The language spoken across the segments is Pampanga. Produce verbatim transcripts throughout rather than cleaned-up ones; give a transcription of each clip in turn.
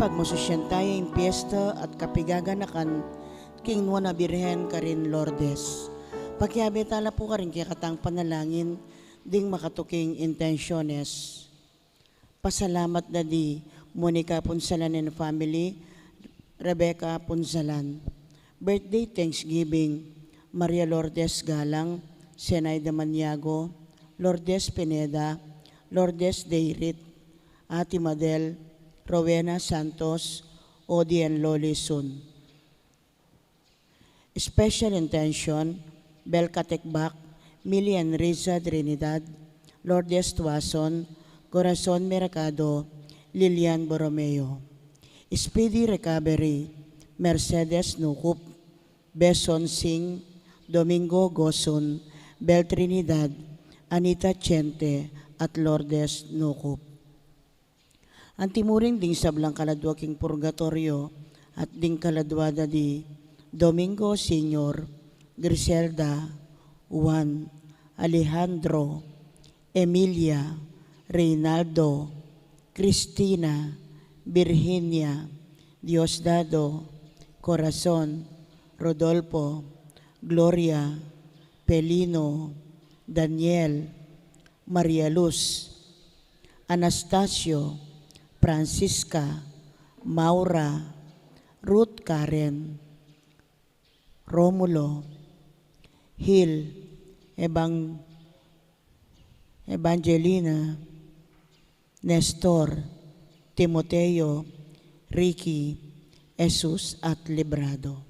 Pagmasusyan taya ing piyesta at kapigaganakan king Nuan a Birhen karin Lourdes. Pakiabe tala pu karing kekatang panalangin ding makatuking intensyones. Pasalamat da di Monica Punsalan and family, Rebecca Punsalan. Birthday Thanksgiving, Maria Lourdes Galang, Zenaida Maniago, Lourdes Pineda, Lourdes Deirit, Ate Madel, Rowena Santos, Odie and Loli Sun. Special intention, Bel Katekbak, Milian Riza Trinidad, Lourdes Tuason, Corazon Mercado, Lilian Borromeo. Speedy recovery, Mercedes Nukup, Beson Singh, Domingo Gosun, Bel Trinidad, Anita Chente, at Lourdes Nukup. Anti mu rin ding sablang kaladua king purgatoryo at ding kaladua da di Domingo Senior, Griselda, Juan, Alejandro, Emilia, Reynaldo, Cristina, Virginia, Diosdado, Corazon, Rodolfo, Gloria, Pelino, Daniel, Maria Luz, Anastasio, Francisca, Maura, Ruth Karen, Romulo, Hil, Ebang-, Evangelina, Nestor, Timoteo, Ricky, Jesus, at Librado.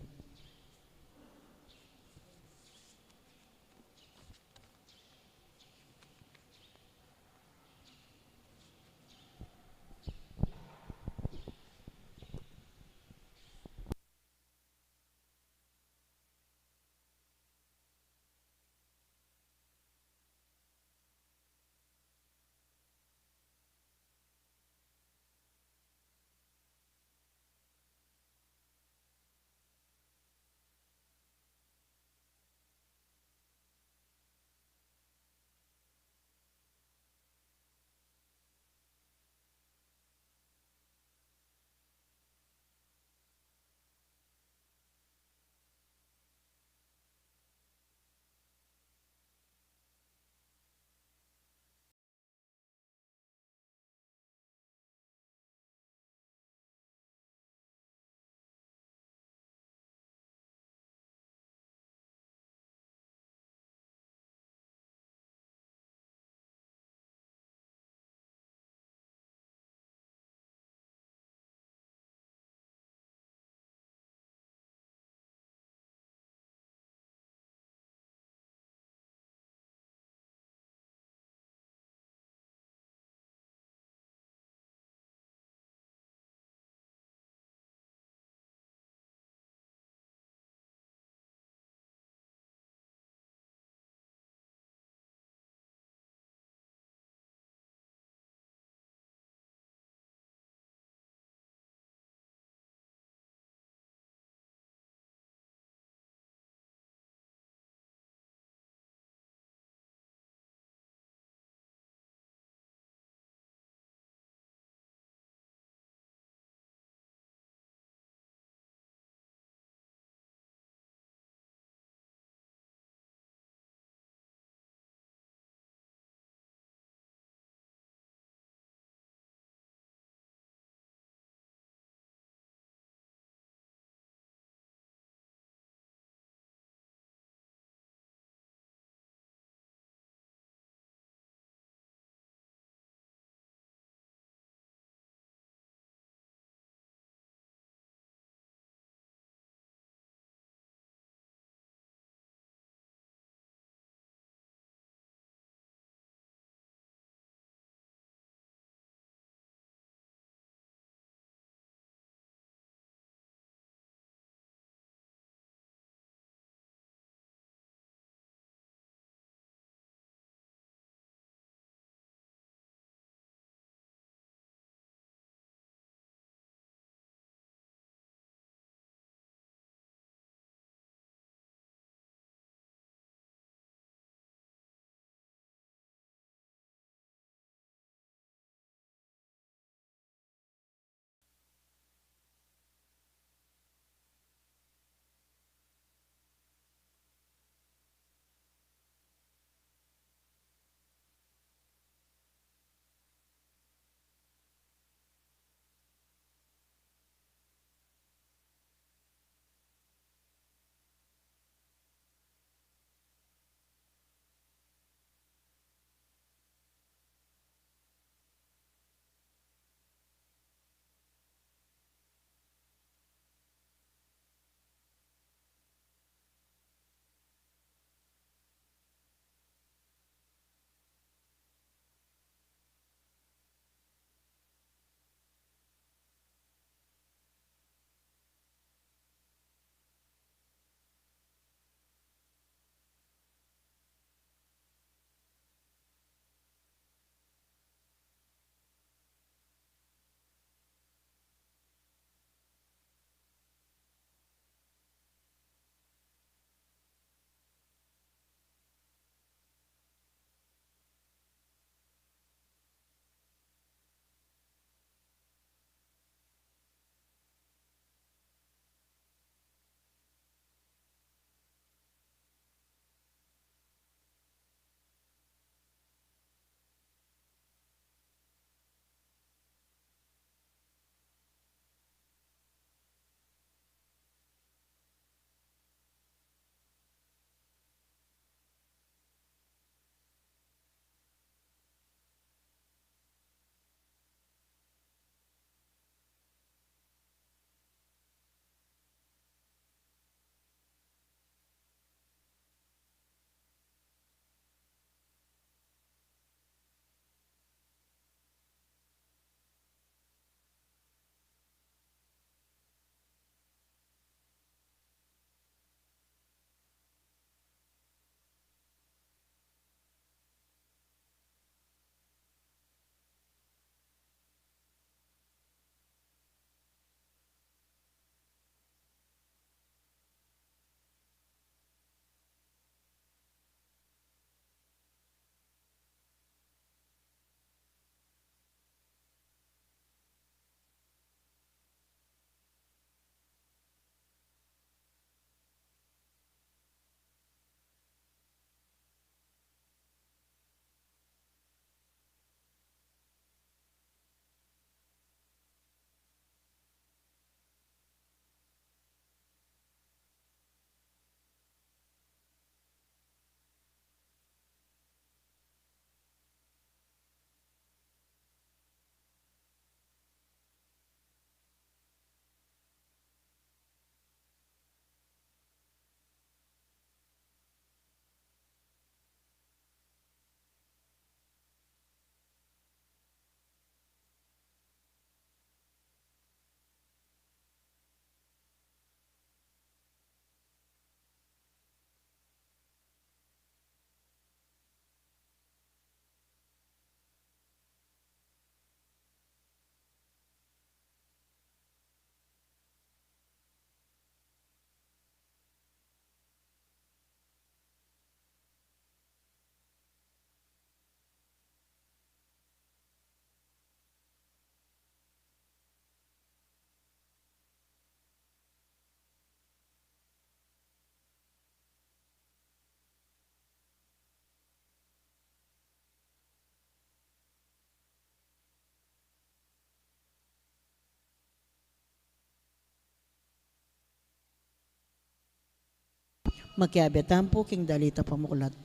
Makiabe tamu pu king dalit a pamuklat.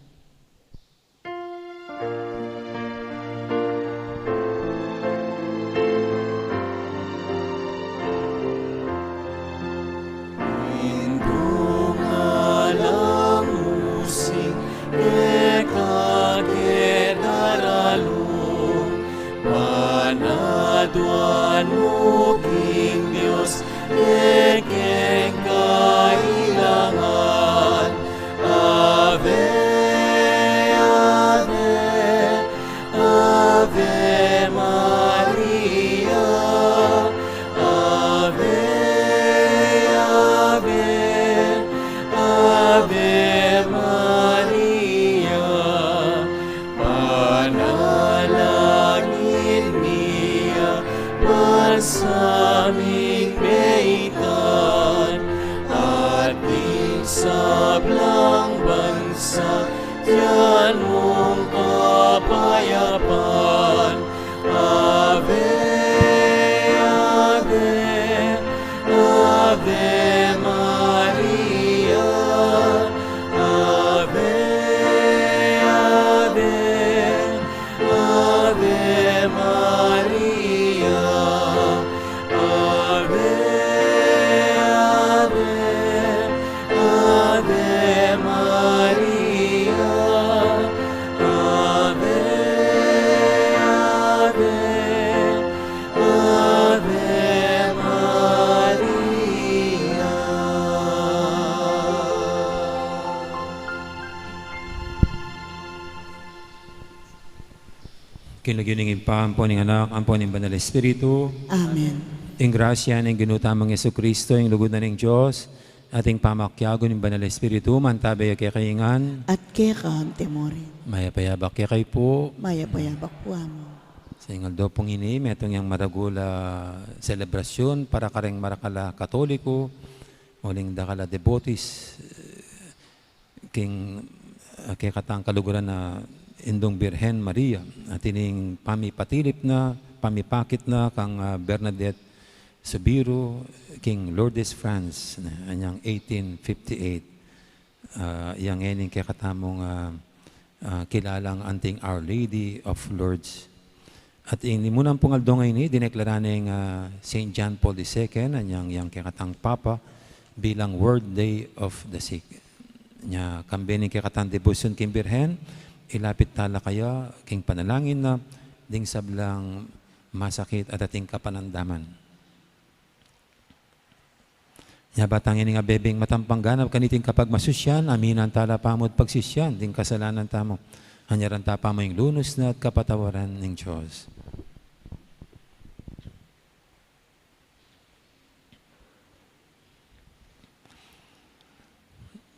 Indung alang using keka keti daralu, panaduan mu king Dios e keng kailangan. Ave, ave, Ave Maria. Ave, ave, Ave Maria. Panalangin mi ya ban sa ming peitan, at ding sablang bansa, tiyan mung kapayapan. Ave, ave, Ave Maria. Ave, ave, Ave Maria. Ave, ave, Ave Maria. Ave, ave, Ave Maria. King lagyu ning Ibpa, ampo ning Anak, ampo ning Banal Espiritu. Amen. Ing grasya ning Ginu tamung Jesucristo, ing lugud na ning Dios, at ing pamakiabe ning Banal Espiritu, mantabe ya kekayu ngan. At keka mu rin. Mayap a abak kekayu pu. Mayap a abak pu, Amu. Sa ing aldo pung ini, metung yang maragul a selebrasyun para kareng marakal a Katoliko, uling dakal a devotees, king, ah, kekatang kaluguran a Indung Birhen Maria, at ining pamipatilip na, pamipakit na kang, ah, Bernadette Soubirous, king Lourdes, France, na, anyang eighteen fifty-eight. Ah, yang ening kekatamung, ah, ah, kilalang anting Our Lady of Lourdes. At ing limu na pung aldo ngeni, dineklara neng, ah, Saint John Paul the Second, anyang yang kekatang Papa, bilang World Day of the Sick. Nya, kambe ning kekatang debosyon king Birhen, ilapit tala kaya king panalangin na ding sablang masakit at ating kapanandaman. Nya ba tang ini nga bebing matampang ganap kaniting kapagmasusyan, aminan tala pamu at pagsisyan ding kasalanan tamu. Anyaran ta pamu ing lunus na at kapatawaran ning Dios.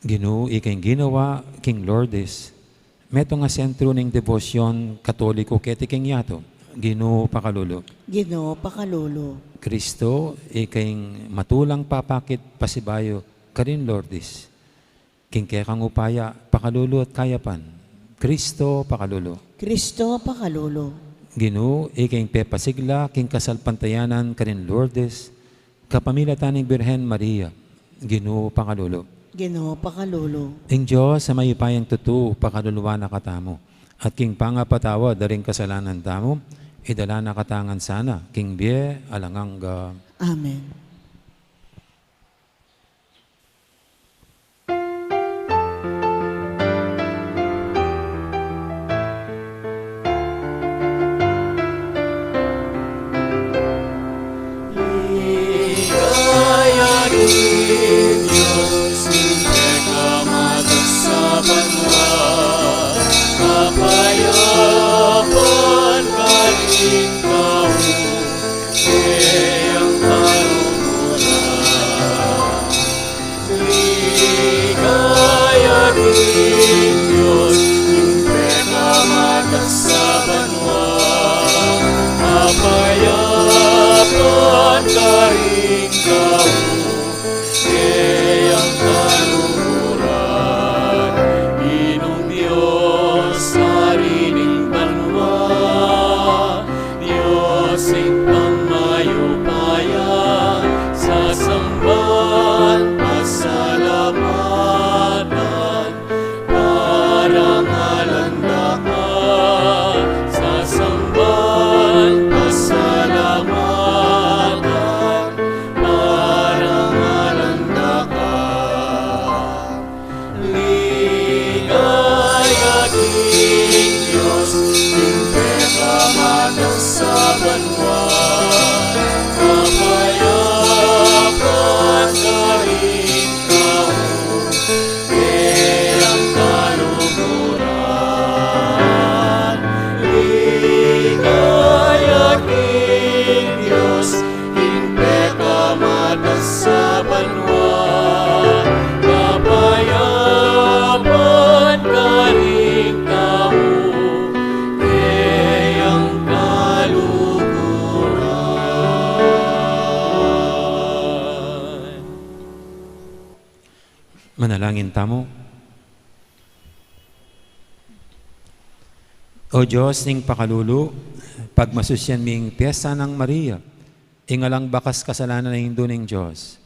Ginu, ika ing ginawa king Lourdes, metung a sentru ning debosyon Katoliko keti king yatu. Ginu, pakalulu. Ginu, pakalulu. Kristo, ika ing matulang papakit pasibayu karin Lourdes. King kekang upaya, pakalulu at kayapan. Kristo, pakalulu. Kristo, pakalulu. Ginu, ika ing pepasigla king kasalpantayanan karin Lourdes, kapamilatan ning Birhen Maria. Ginu, pakalulu. Ginu, pakalulu. Ing Dios a mayupayang tutu, pakaluluan na katamu. At king pangapatawad da ring kasalanan tamu, idala na katamu ngan sana king bie alang angga. Amen. Ligaya king Dios, ing pekamatag sa banua, kapayapan karing tau, kayang karung sa banua, kapayapan karing tau, keyang kaluguran. Ligaya king Dios, king pekamatas sa banua, kapayapan karing tau, keyang kaluguran. Manalangin tamu. O Dios ning pakalulu, pagmasusian mi ing piyesta nang Maria, ing alang bakas kasalanan a Indu ning Dios.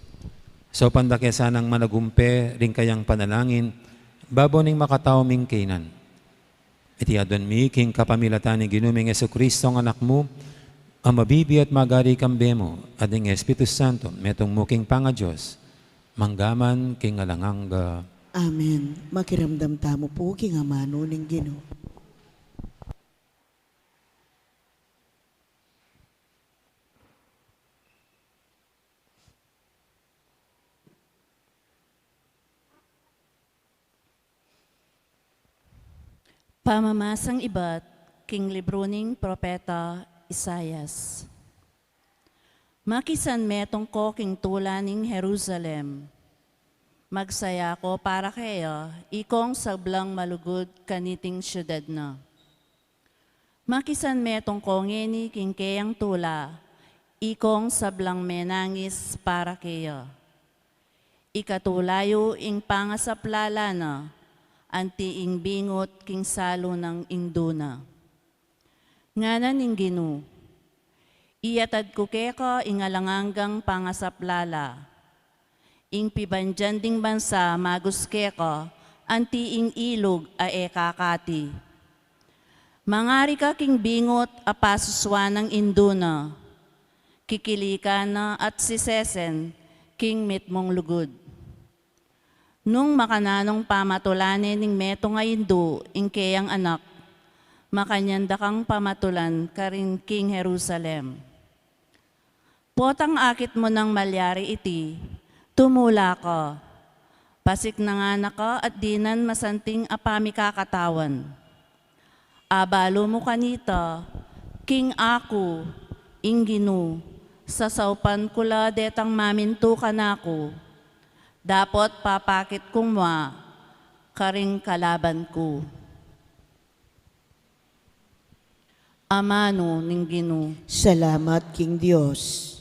Saupan da ke sanang managumpe ring kayang panalangin, babo ning makatau ming kainan. Iti aduan mi king kapamilatan ning Ginu ming Jesucristo a Anak mu, a mabibie at magari kambe mu, at ning Espiritu Santo, metung mu king pangaDios, mangga man king alang angga. Amen. Makiramdam tamu pu king amanu ning Ginu. Pamamasang ibat king libru ning propeta Isaias. Makisan metung ko king tula ning Jerusalem. Magsaya ko para keya, ikong sablang malugud kaniting siudad na. Makisan metung ko ngeni king keyang tula, ikong sablang menangis para keya. Ikatula yu ing pangasaplala na, anti ing bingut king salu nang indu na. Ngana ning Ginu, iyatad ku keka ing alang anggang pangasaplala. Ing pibandian ding bansa magus keka, anti ing ilug a e kakati. Mangari ka king bingut a pasusuan nang indu na, kikilikan na at sisesen king mitmung lugud. Nung makananung pamatulan ne ning metung a indu ing keyang anak, makanyan da kang pamatulan karin king Jerusalem. Potang akit mu nang malyari iti, tumula ka. Pasiknangan na ka at dinan masanting a pamikakatawan. Abalu mu kanita, king aku, ing Ginu, sasaupan ku la detang mamintu kanaku. Dapot papakit kung mua karing kalaban ku. Amanu ning Ginu. Salamat king Dios.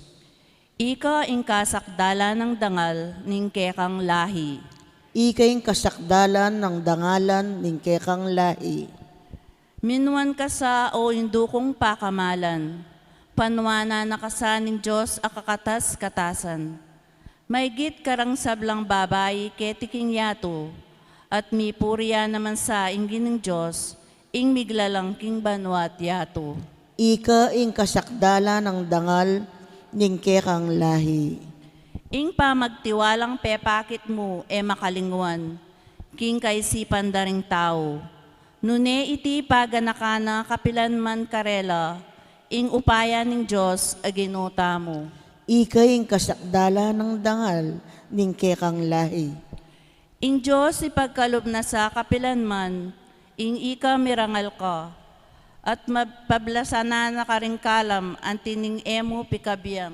Ika ing kasakdalan nang dangal ning kekang lahi. Ika ing kasakdalan nang dangalan ning kekang lahi. Minuan ka sa, o indu kung pakamalan, panuanan na ka sa ning Dios a kakatas-katasan. Maygit kareng sablang babai keti king yatu, at mipuri ya naman sa ing Ginung Dios, ing miglalang king banua't yatu. Ika ing kasakdalan nang dangal ning kekang lahi. Ing pamagtiwalang pepakit mu e makalingwan king kaisipan da ring tau. Nune iti paganakan na kapilan man karela ing upaya ning Dios a Ginu tamu. Ika ing kasakdalan nang dangal ning kekang lahi. Ing Dios ipagkalub na sa kapilan man ing ika mirangal ka, at mab-, pablasanan na karing kalam anti ning e mu pikabiam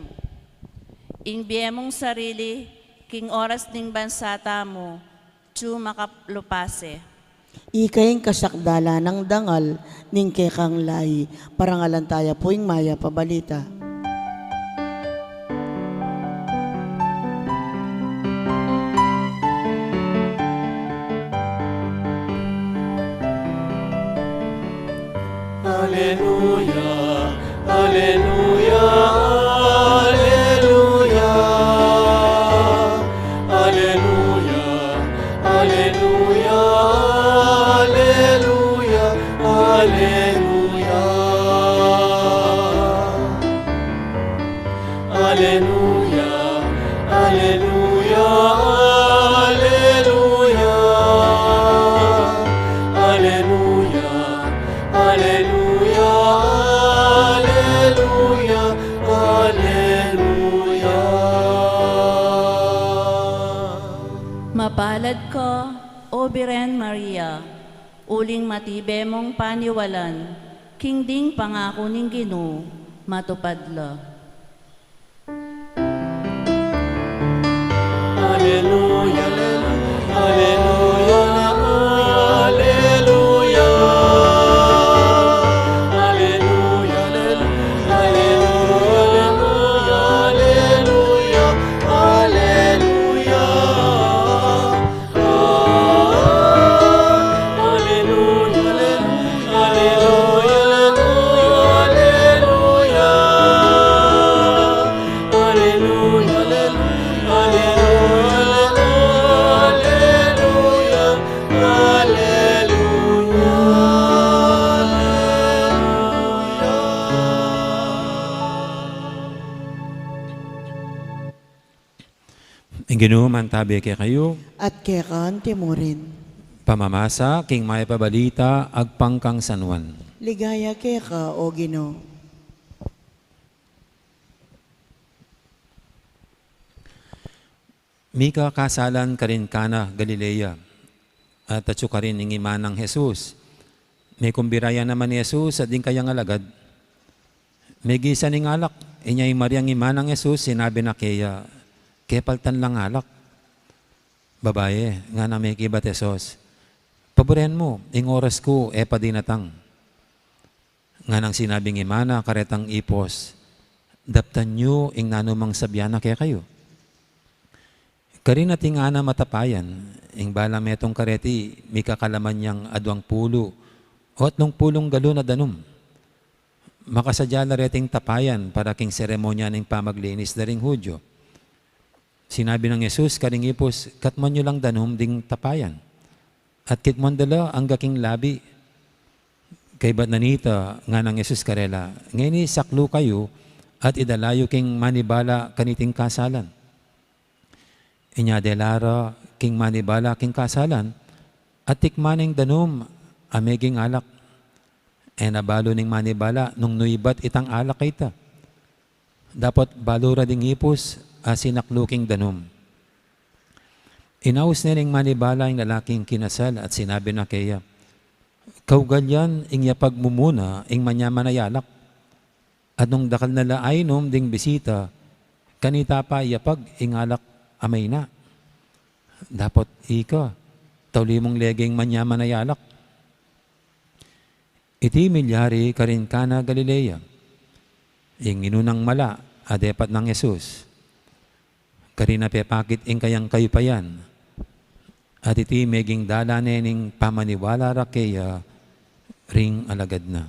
ing bie mung sarili king oras ning bansa tamu, atyu makalupa se. Ika ing kasakdalan nang dangal ning kekang lahi. Parangalan taya pu ing mayap a balita. Aleluya, aleluya, aleluya. Aleluya, aleluya, aleluya, aleluya. Aleluya, aleluya, aleluya. Aleluya, aleluya, Palad ka, O Birhen Maria, uling matibe mung paniwalan, king ding pangaku ning Ginu, matupad la. Alleluia, alleluia, alleluia, alleluia. Alleluia, alleluia, alleluia, alleluia, alleluia. Ing Ginu mantabe kekayu. At keka antimurin. Pamamasa king Mayap a Balita agpang kang San Juan. Ligaya keka, O Ginu. Mika kasalan karin Cana, Galilea, at atsu karin ing ima nang Jesus. Mekumbira ya naman i Jesus at ding kayang alagad. Megisan ing alak. Inya ing Maria, ing ima nang Jesus, sinabi na keya, "Kepaltan lang alak." "Babai," ngana, mekibat Jesus, "paburen mu, ing oras ku e pa dinatang." Nganang sinabi ning ima na karetang ipus, "Daptan yu ing nanumang sabian na kekayu." Karin ating anam a tapayan, ing bala metung kareti, mika kalaman yang aduang pulu o atlung pulung galon a danum. Makasadya la reting tapayan para king seremonya ning pamaglinis da ring Hudyo. Sinabi nang Jesus karing ipus, "Katmuan yu lang danum ding tapayan." At kitmuan da la angga king labi. Kaybat na nita, nganang Jesus karela, "Ngeni saklu kayu at idala yu king manibala kaniting kasalan." Inya dela ra king manibala king kasalan, at tikman ing danum a meging alak. E na balu ning manibala nung nu ibat itang alak a ita. Dapot balu ra ding ipus a sinaklu king danum. Inaus ne ning manibala ing lalaking kinasal at sinabi na keya, "Kaugal yan ing yapag mu muna ing manyaman a alak. At nung dakal na la ainum ding bisita, kanita pa iyapag ing alak a mayna. Dapot ika, tauli mung lege ing manyaman a alak." Iti milyari karin Cana, Galilea, ing inunang mala a depat nang Jesus. Karin a pepakit ing kayang kayupayan, at iti meging dalan ne ning pamaniwala ra keya ring alagad na.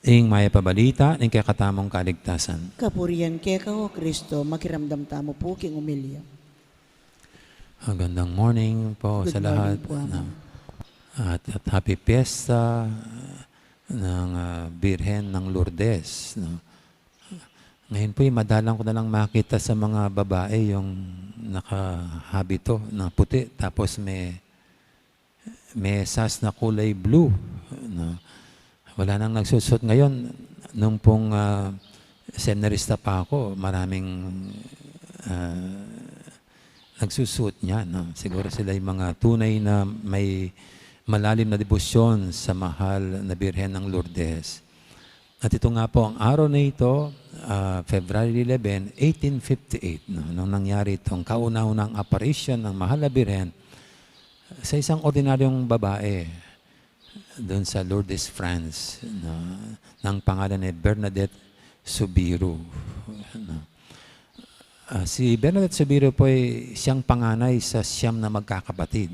Ing mayap a balita ning kekatamung kaligtasan. Kapurian keka, O Kristo. Makiramdam tamu pu king omilya. Magandang morning po sa lahat. Good morning po, Ama. At, at happy fiesta ng, ah, Birhen ng Lourdes, no? Ngayon po, eh, madalang ko na lang makita sa mga babae yung nakahabito na puti, tapos may may sas na kulay blue, no? Wala nang nagsusuot ngayon. Nung pong, ah, seminarista pa ako, maraming, ah, nagsusuot niya, no? Siguro sila yung mga tunay na may malalim na debosyon sa mahal na Birhen ng Lourdes. At ito nga po, ang araw na ito, ah, February eleven, eighteen fifty-eight, no, nung nangyari itong kauna-unahang apparition ng Mahal na Birhen sa isang ordinaryong babae doon sa Lourdes, France, no, ng pangalan ni Bernadette Soubirous, no. Ah, si Bernadette Soubirous po ay siyang panganay sa siyam na magkakapatid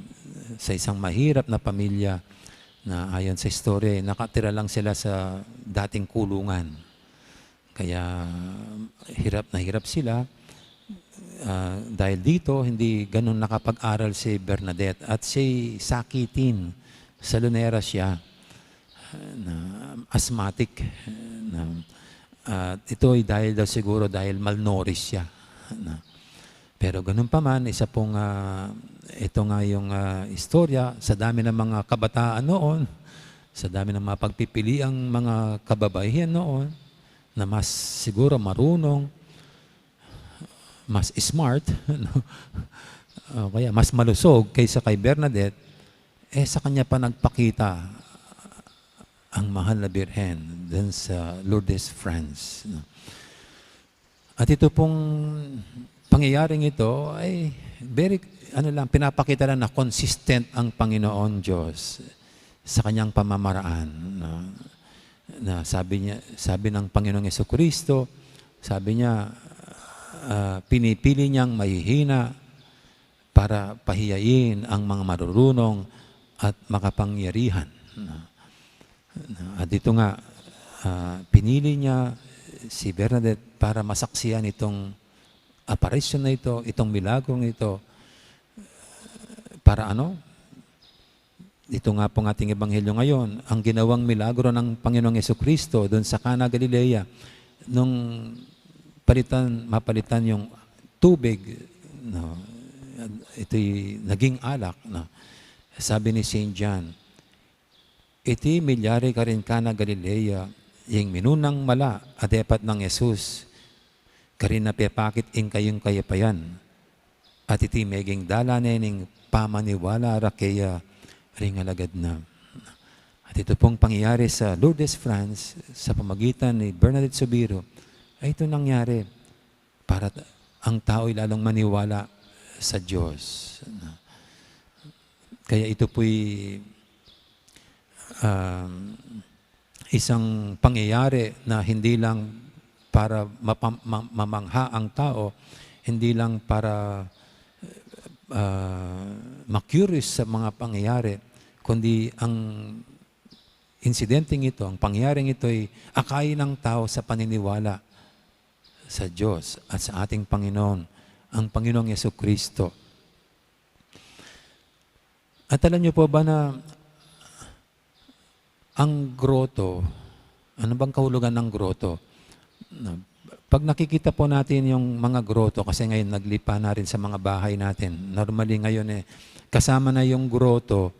sa isang mahirap na pamilya na ayon sa istorya, eh, nakatira lang sila sa dating kulungan. Kaya hirap na hirap sila. Ah, dahil dito, hindi ganun nakapag-aral si Bernadette at siya'y sakitin. Salonera siya na asthmatic, na, at ito ay dahil daw siguro dahil malnourished siya, na. Pero ganun pa man, isa pong, ah, ito nga yung, ah, istorya, sa dami ng mga kabataan noon, sa dami ng mga pagpipiliang mga kababaihan noon, na mas siguro marunong, mas smart, no? O kaya mas malusog kaysa kay Bernadette, eh, sa kanya pa nagpakita ang mahal na Birhen dun sa Lourdes, France, no? At ito pong pangyayaring ito ay very, ano lang, pinapakita lang na consistent ang Panginoon Diyos sa kanyang pamamaraan, no? Na sabi niya, sabi ng Panginoong Jesucristo, sabi niya, ah, pinipili niyang mahihina para pahiyain ang mga marurunong at makapangyarihan, no? At dito nga, ah, pinili niya si Bernadette para masaksihan itong aparisyon na ito, itong milagrong ito. Para ano? Ito nga pong ating ebanghelyo ngayon, ang ginawang milagro ng Panginoong Jesucristo doon sa Cana, Galilea, nung palitan, mapalitan yung tubig, no, ito'y naging alak, no? Sabi ni Saint John, "Iti milyari karin Cana, Galilea, ing minunang mala a depat nang Jesus, karin a pepakit ing kayung kayapayan, at iti meging dalan ne ning pamaniwala ra keya ring alagad na." At ito pong pangyayari sa Lourdes, France, sa pamagitan ni Bernadette Soubirous, ay ito nangyari para t-, ang tao'y lalong maniwala sa Diyos. Kaya ito po'y, um, isang pangyayari na hindi lang para mapam-, ma-, mamangha ang tao, hindi lang para, ah, ma-curious sa mga pangyayari, kundi ang insidenteng ito, ang pangyayaring ito ay akayin ng tao sa paniniwala sa Diyos at sa ating Panginoon, ang Panginoong Yesu Kristo. At alam niyo po ba na ang grotto, ano bang kahulugan ng grotto? Na, pag nakikita po natin yung mga grotto, kasi ngayon naglipa na rin sa mga bahay natin. Normally ngayon eh, kasama na yung grotto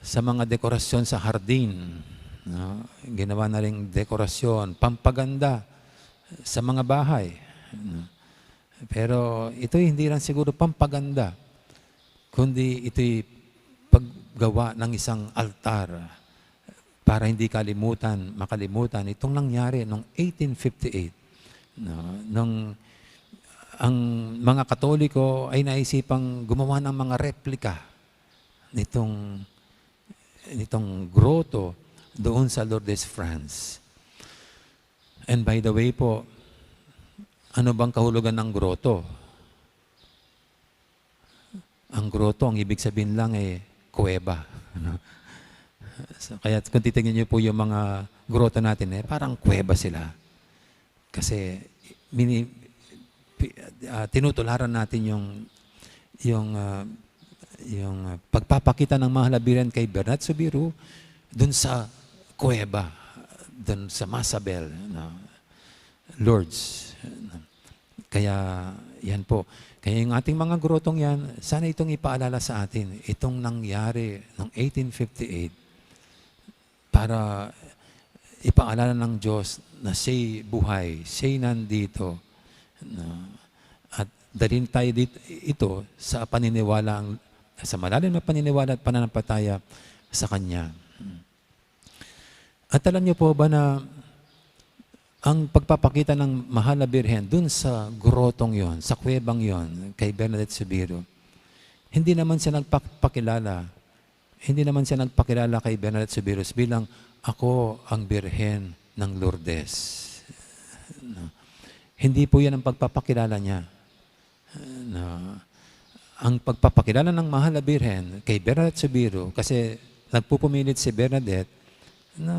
sa mga dekorasyon sa hardin, no? Ginawa na ring dekorasyon, pampaganda sa mga bahay, no? Pero ito hindi lang siguro pampaganda, kundi ito'y paggawa ng isang altar para hindi kalimutan, makalimutan itong nangyari noong eighteen fifty-eight, no? Nung ang mga Katoliko ay naisipang gumawa ng mga replika nitong, nitong grotto doon sa Lourdes, France. And by the way po, ano bang kahulugan ng grotto? Ang grotto, ang ibig sabihin lang eh, kuweba. Ano? So, kaya kung titignan niyo po yung mga grotto natin, eh, parang kuweba sila. Kasi mini-, pi-, ah, tinutularan natin yung, yung, ah, yung, ah, pagpapakita ng Mahal a Birhen kay Bernadette Soubirous dun sa kuweba, dun sa Masabel, no? Lourdes. Kaya, yan po. Kaya yung ating mga grotong yan, sana itong ipaalala sa atin, itong nangyari noong eighteen fifty-eight, para ipaalala ng Diyos na siya'y buhay, siya'y nandito, no? At dalhin tayo dit-, ito sa paniniwala, sa malalim na paniniwala at pananampalataya sa Kanya. At alam niyo po ba na ang pagpapakita ng Mahal na Birhen dun sa grotong yon, sa kuwebang yon, kay Bernadette Soubirous, hindi naman siya nagpakilala, hindi naman siya nagpakilala kay Bernadette Soubirous bilang, "Ako ang Birhen ng Lourdes." No? Hindi po yan ang pagpapakilala niya. Na ang pagpapakilala ng Mahal na Birhen kay Bernadette Soubirous, kasi nagpupumilit si Bernadette na,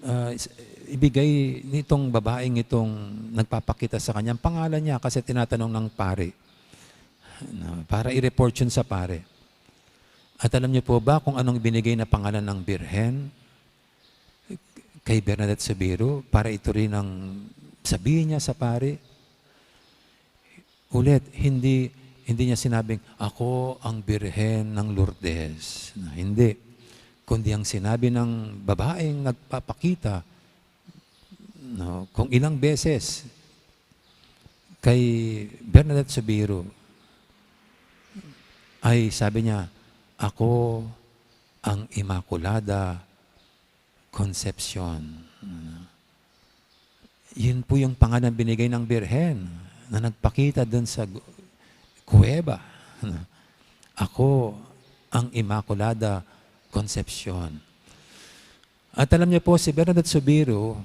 ah, is-, ibigay nitong babaeng itong nagpapakita sa kanya ang pangalan niya kasi tinatanong ng pari, na para i-report yun sa pari. At alam niyo po ba kung anong binigay na pangalan ng Birhen kay Bernadette Soubirous para ito rin ang sabihin niya sa pari? Ulit, hindi, hindi niya sinabing, "Ako ang Birhen ng Lourdes." Na, hindi. Kundi ang sinabi ng babaeng nagpapakita, No? Kung ilang beses kay Bernadette Sobiru ay sabi niya, "Ako ang Immaculada Concepcion." Yun po yung pangalan binigay ng Birhen na nagpakita dun sa gu-, kuweba. "Ako ang Immaculada Concepcion." At alam niyo po, si Bernadette Sobiru,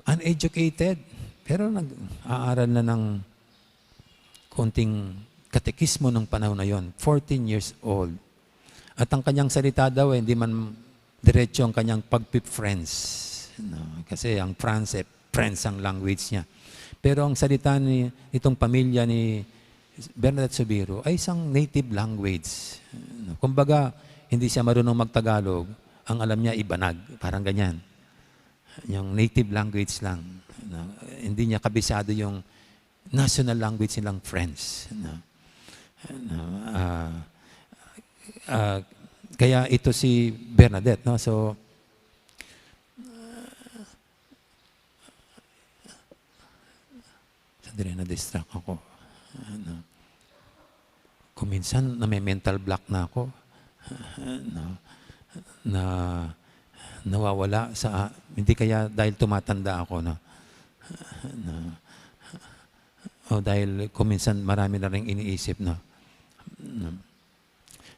uneducated, pero nag-aaral na ng konting katekismo ng panahon na yon, fourteen years old. At ang kanyang salita daw, eh, hindi man diretso ang kanyang pagpi-French. No? Kasi ang France, eh, French ang language niya. Pero ang salita ni, itong pamilya ni Bernadette Sobiru ay isang native language. No? Kumbaga, hindi siya marunong magtagalog, ang alam niya ibanag, parang ganyan. Yung native language lang. No? Hindi niya kabisado yung national language nilang French. No? No? Ah, ah, kaya ito si Bernadette, no? So, sandali, na-distract ako. Ano, kung minsan, name-mental block na ako. Ano, na, nawawala sa, hindi kaya dahil tumatanda ako, no? Ano, o dahil kung minsan marami na rin iniisip, no? No.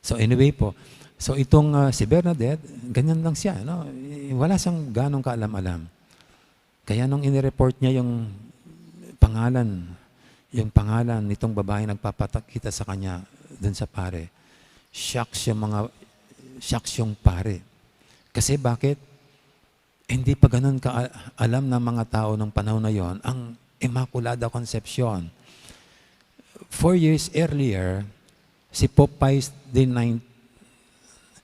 So anyway po, so itong, ah, si Bernadette, ganyan lang siya, no? Eh, wala siyang ganong kaalam-alam. Kaya nung inireport niya yung pangalan, yung pangalan nitong babaeng nagpapakita sa kanya dun sa pare, shocks yung mga, shocks yung pare. Kasi bakit? Hindi pa ganun ka-, alam ng mga tao ng panahon na yon ang Immaculada Concepcion. Four years earlier, si Pope Pius the ninth,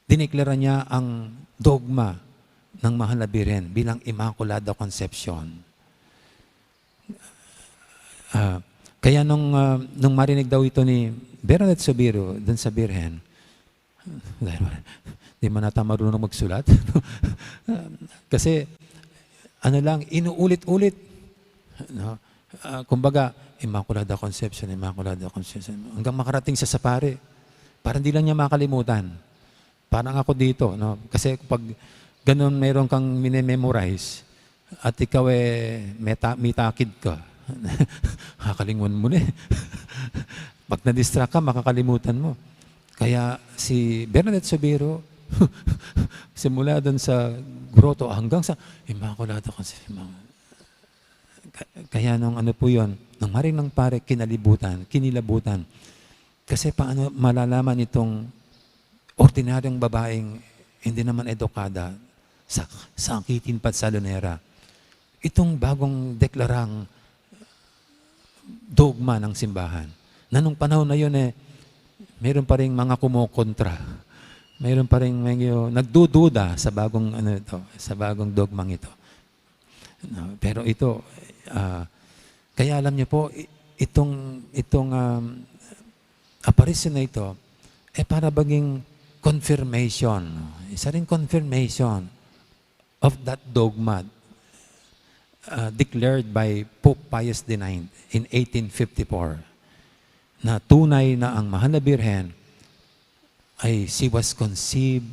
dineklara niya ang dogma ng Mahal na Birhen bilang Immaculada Concepcion. Ah, kaya nung, ah, nung marinig daw ito ni Bernadette Sobiru dun sa Birhen, dahil di man ata marunong magsulat. Kasi, ano lang, inuulit-ulit. No? Ah, kumbaga, Immaculada Concepcion, Immaculada Concepcion. Hanggang makarating siya sa pare. Parang di lang niya makalimutan. Parang ako dito, no? Kasi pag ganun, meron kang mine-memorize, at ikaw, eh, meta-, mitakid ka, kakalingwan mo na, eh. Pag na-distract ka, makakalimutan mo. Kaya si Bernadette Sobiru, simula dun sa grotto hanggang sa Immaculada Concepcion, ka-, kaya nung ano po yun, nung marinig ng pare, kinalibutan, kinilabutan. Kasi paano malalaman itong ordinaryong babaeng hindi naman edukada, sa-, sakitin pa't salonera, itong bagong deklarang dogma ng simbahan, na nung panahon na yun, eh, meron pa ring mga kumokontra, meron pa ring medyo nagdududa sa bagong, ano ito, sa bagong dogmang ito. No? Pero ito, ah, kaya alam niyo po, i-, itong, itong, um, aparisyon na ito, eh, para maging confirmation, no? Isa ring confirmation of that dogma, uh, declared by Pope Pius the ninth in eighteen fifty-four, na tunay na ang Mahal na Birhen ay she was conceived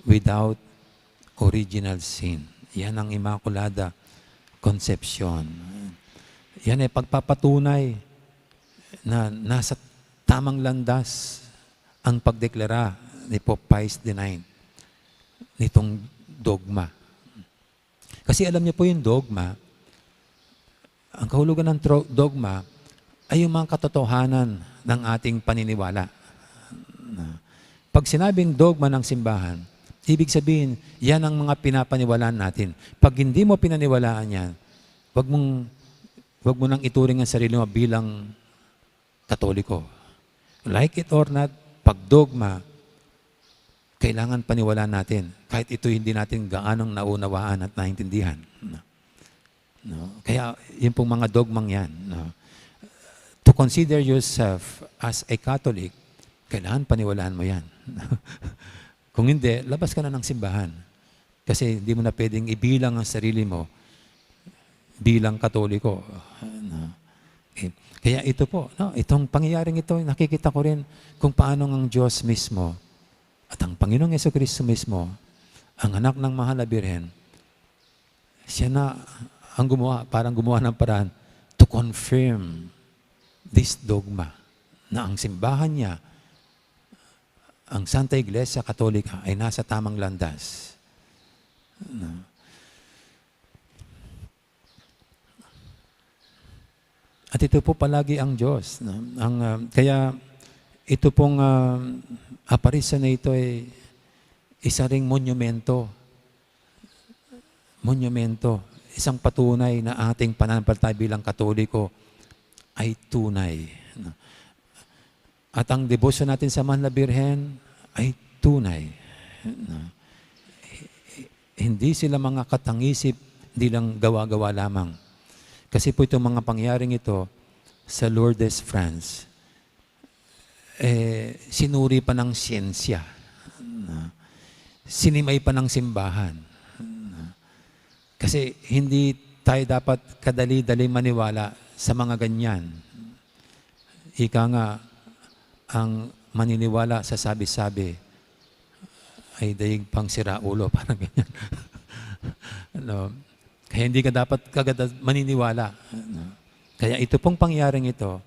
without original sin. Yan ang Immaculada Concepcion. Yan ay pagpapatunay na nasa tamang landas ang pagdeklara ni Pope Pius the ninth nitong dogma. Kasi alam niyo po yung dogma, ang kahulugan ng tro-, dogma ay yung mga katotohanan ng ating paniniwala. Na, pag sinabing dogma ng simbahan, ibig sabihin, yan ang mga pinapaniwalaan natin. Pag hindi mo pinaniwalaan yan, wag mong, wag mo nang ituring ang sarili mo bilang Katoliko. Like it or not, pag dogma, kailangan paniwalaan natin, kahit ito hindi natin gaanong naunawaan at naintindihan. No? No? Kaya, yun pong mga dogmang yan, no? To consider yourself as a Catholic, kailangan paniwalaan mo yan. Kung hindi, labas ka na ng simbahan. Kasi hindi mo na pwedeng ibilang ang sarili mo bilang Katoliko. No? Okay. Kaya ito po, no, itong pangyayaring ito, nakikita ko rin kung paano ang Diyos mismo at ang Panginoong Yesu Kristo mismo, ang anak ng mahal na birhen, siya na ang gumawa, parang gumawa ng paraan to confirm this dogma na ang simbahan niya, ang Santa Iglesia Katolika, ay nasa tamang landas. No? At ito po palagi ang Diyos. No? Ang, ah, kaya ito pong, ah, aparisyon na ito ay isa ring monumento. Monumento. Isang patunay na ating pananampalataya bilang Katoliko ay tunay. No? At ang debosyon natin sa Mahal na Birhen ay tunay. No? Hindi sila mga katangisip, hindi lang gawa-gawa lamang. Kasi po itong mga pangyaring ito sa Lourdes, France, eh, sinuri pa ng siyensya. No? Sinimay pa ng simbahan. No? Kasi hindi tayo dapat kadali-dali maniwala sa mga ganyan. Ika nga, ang maniniwala sa sabi-sabi ay daig pang sira ulo, parang ganyan. No? Kaya hindi ka dapat kagad maniniwala. No? Kaya ito pong pangyaring ito,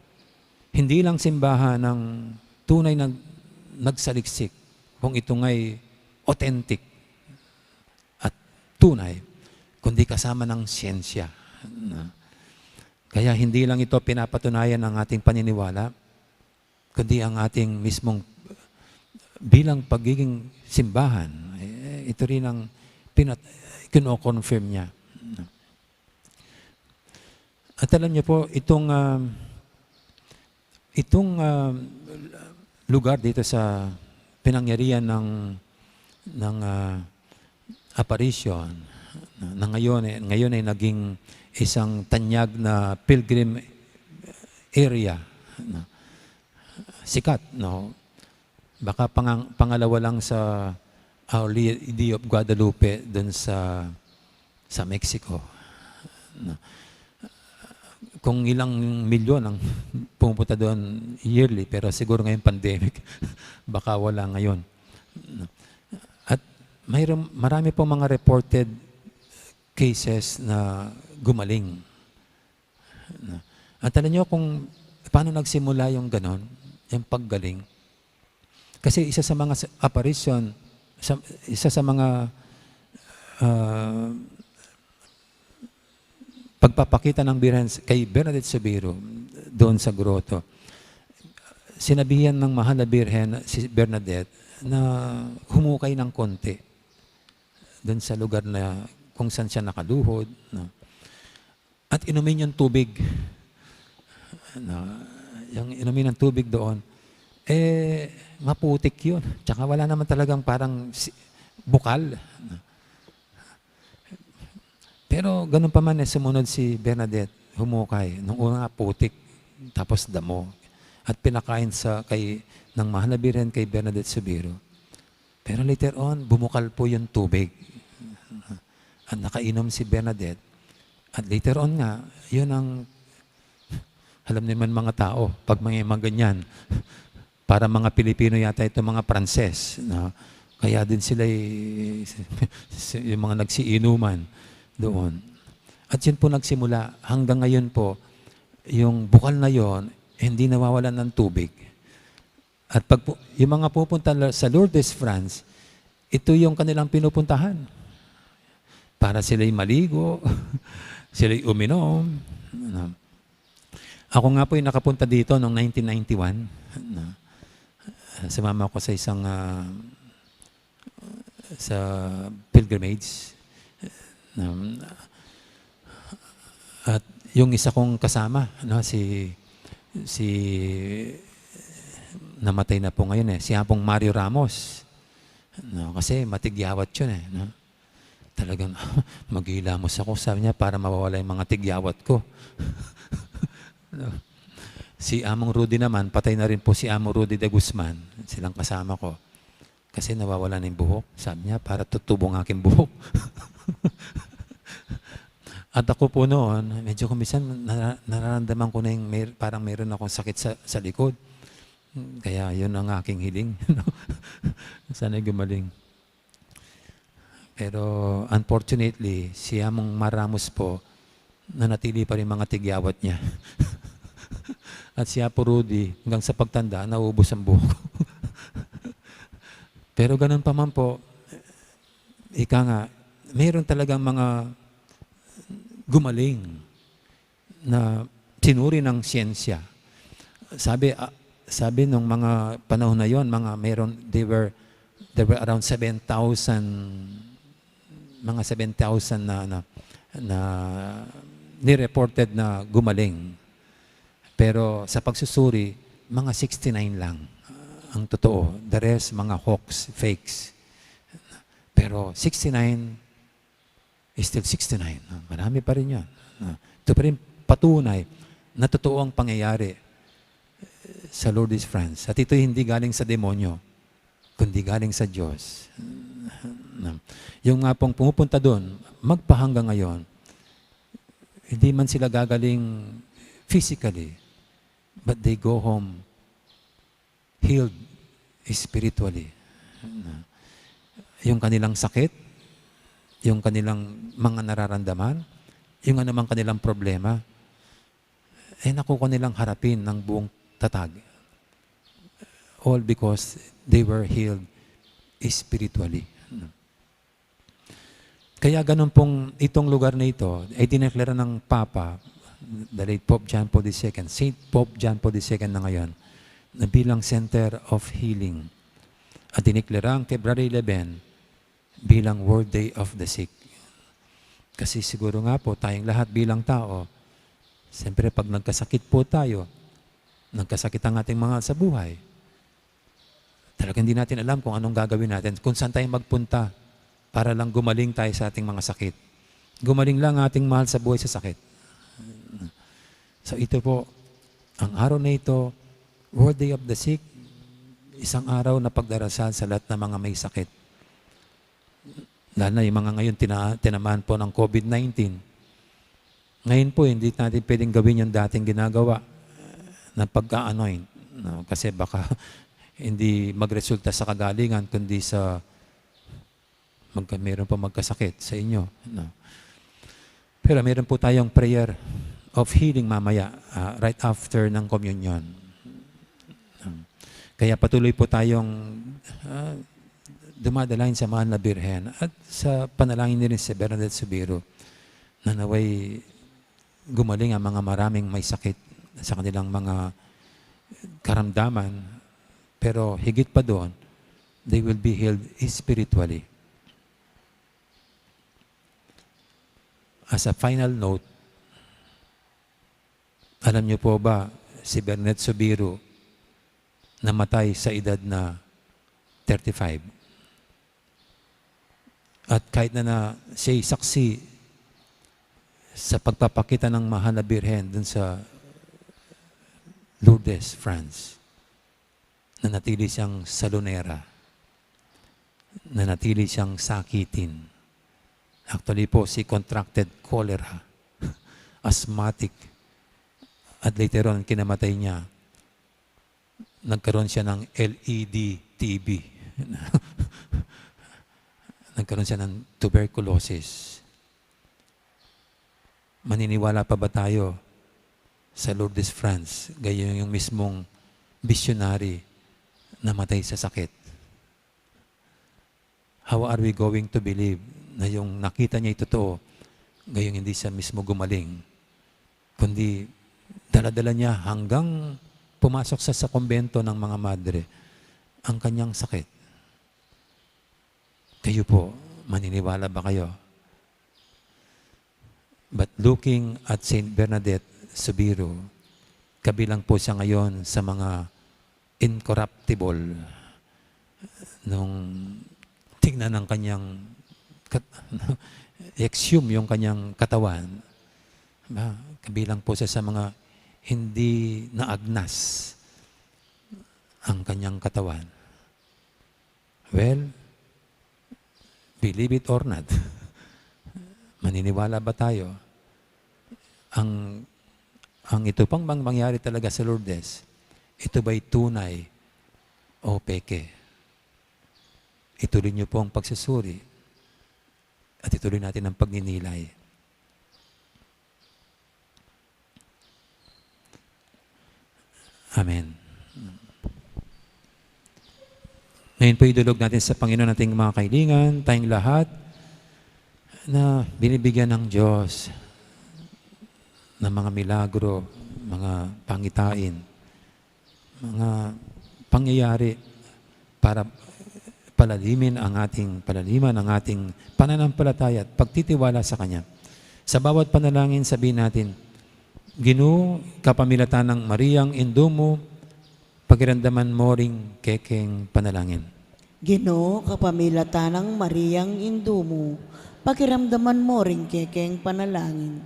hindi lang simbahan ang tunay na nagsaliksik kung ito nga'y authentic at tunay, kundi kasama ng siyensya. No? Kaya hindi lang ito pinapatunayan ng ating paniniwala, kundi ang ating mismong bilang pagiging simbahan, eh, ito rin ang pinat-, kino-confirm niya. At alam niyo po, itong, ah, itong, ah, lugar dito sa pinangyarihan ng, ng, ah, aparisyon, na ngayon, eh, ngayon ay naging isang tanyag na pilgrim area, no? Sikat, no? Baka pangang-, pangalawa lang sa Our Lady of Guadalupe dun sa, sa Mexico. No? Kung ilang milyon ang pumupunta doon yearly, pero siguro ngayon pandemic, baka wala ngayon. No? At mayroon, marami pong mga reported cases na gumaling. No? At alam niyo kung paano nagsimula yung ganon, yung paggaling? Kasi isa sa mga s-, apparition, sa, isa sa mga, ah, pagpapakita ng Birhen s-, kay Bernadette Soubirous doon sa grotto, sinabihan ng mahal na Birhen si Bernadette na humukay ng konti doon sa lugar na kung saan siya nakaluhod, no? At inumin yung tubig. No? Yung inumin ng tubig doon, eh, maputik yun. Tsaka wala naman talagang parang si-, bukal. No? Pero ganun pa man, eh, sumunod si Bernadette, humukay. Nung una, putik, tapos damo. At pinakain sa kay, ng mahal na Birhen kay Bernadette Soubirous. Pero later on, bumukal po yung tubig. At nakainom si Bernadette. At later on nga, yun ang, alam naman mga tao, pag may mga ganyan, para mga Pilipino yata ito, mga Pranses, no? Kaya din sila y-, yung mga nagsiinuman doon. At yun po nagsimula, hanggang ngayon po, yung bukal na yon, hindi nawawalan ng tubig. At pag pu-, yung mga pupunta la-, sa Lourdes, France, ito yung kanilang pinupuntahan. Para sila'y maligo, sila'y uminom. Ano. Ako nga po yung nakapunta dito noong nineteen ninety-one. Ano. Sumama ako sa isang, ah, sa pilgrimage. Um, at yung isa kong kasama, no, si, si, namatay na po ngayon eh, si Apong Mario Ramos. No, kasi matigyawat yun eh, no? Talagang maghihilamos ako, sabi niya, para mawawala yung mga tigyawat ko. No? Si Among Rudy naman, patay na rin po si Among Rudy de Guzman, silang kasama ko. Kasi nawawala na yung buhok. Sabi niya, para tutubo ang aking buhok. At ako po noon, medyo kung minsan nara-, nararamdaman ko na yung may, parang meron akong sakit sa, sa likod. Kaya yun ang aking hiling. Sana gumaling. Pero unfortunately, si Among Maramos po, nanatili pa rin mga tigyawat niya. At si Apo Rudy, hanggang sa pagtanda, naubos ang buhok. Pero ganun pa man po, ika nga, mayroon talagang mga gumaling na sinuri ng siyensya. Sabi, ah, sabi nung mga panahon na yon, mga meron, they were, there were around seven thousand, mga seven thousand na, na, na nireported na gumaling. Pero sa pagsusuri, mga sixty-nine lang ang totoo. The rest, mga hoax, fakes. Pero sixty-nine is still sixty-nine. Ah, marami pa rin yun. Ah, ito pa rin patunay na totoo ang pangyayari, eh, sa Lourdes, France. At ito hindi galing sa demonyo, kundi galing sa Diyos. Na, yung nga pong pumupunta doon, magpahanggang ngayon, hindi man sila gagaling physically, but they go home healed spiritually. Na, yung kanilang sakit, yung kanilang mga nararamdaman, yung anumang kanilang problema, eh, nakukuha nilang harapin ng buong tatag. All because they were healed spiritually. Kaya ganun pong itong lugar na ito ay dineklara ng Papa, the late Pope John Paul the Second, Saint Pope John Paul the Second na ngayon, na bilang center of healing. At dineklara ang Quebrada eleven bilang World Day of the Sick. Kasi siguro nga po, tayong lahat bilang tao, siyempre pag nagkasakit po tayo, nagkasakit ang ating mahal sa buhay, talagang hindi natin alam kung anong gagawin natin, kung saan tayo magpunta para lang gumaling tayo sa ating mga sakit. Gumaling lang ating mahal sa buhay sa sakit. So ito po, ang araw na ito, World Day of the Sick, isang araw na pagdarasal sa lahat ng mga may sakit. Lalo na yung mga ngayon tina-, tinamaan po ng COVID nineteen. Ngayon po, hindi natin pwedeng gawin yung dating ginagawa ng pagka-anoint, no? Kasi baka hindi magresulta sa kagalingan, kundi sa magka-, meron pa magkasakit sa inyo, no? Pero meron po tayong prayer of healing mamaya, ah, right after ng communion. Kaya patuloy po tayong, ah, dumadalangin sa Mahal na Birhen at sa panalangin ni rin si Bernadette Soubirous na naway gumaling ang mga maraming may sakit sa kanilang mga karamdaman, pero higit pa doon, they will be healed spiritually. As a final note, alam niyo po ba, si Bernadette Soubirous namatay sa edad na thirty-five. At kahit na, na siya'y saksi sa pagpapakita ng Mahal na Birhen dun sa Lourdes, France, nanatili siyang salonera, nanatili siyang sakitin. Actually po, she contracted cholera, asthmatic, at later on, kinamatay niya, nagkaroon siya ng L E D T B. Nagkaroon siya ng tuberculosis. Maniniwala pa ba tayo sa Lourdes, France, gayong yung mismong missionary namatay sa sakit? How are we going to believe na yung nakita niya ay totoo, gayong hindi siya mismo gumaling, kundi dala-dala niya hanggang pumasok sa, sa kumbento ng mga madre ang kanyang sakit? Kayo po, maniniwala ba kayo? But looking at Saint Bernadette Soubirous, kabilang po siya ngayon sa mga incorruptible. Nung tingnan ang kanyang kat-, exhume yung kanyang katawan, ba, kabilang po siya sa mga hindi naagnas ang kanyang katawan. Well, believe it or not, maniniwala ba tayo Ang, ang ito pang mang-, mangyari talaga sa Lourdes, ito ba'y tunay o peke? Ituloy niyo po ang pagsusuri at ituloy natin ang pagninilay. Amen. Ngayon po, idulog natin sa Panginoon ating mga kailangan, tayong lahat na binibigyan ng Diyos ng mga milagro, mga pangitain, mga pangyayari para palalimin ang ating, palaliman ang ating pananampalataya at pagtitiwala sa Kanya. Sa bawat panalangin, sabihin natin, "Ginu, kapamilatan ng Mariang Indu mo, pakiramdaman mo ring kekeng panalangin." Ginu, kapamilatan ng Mariang Indu mo, pakiramdaman mo ring kekeng panalangin.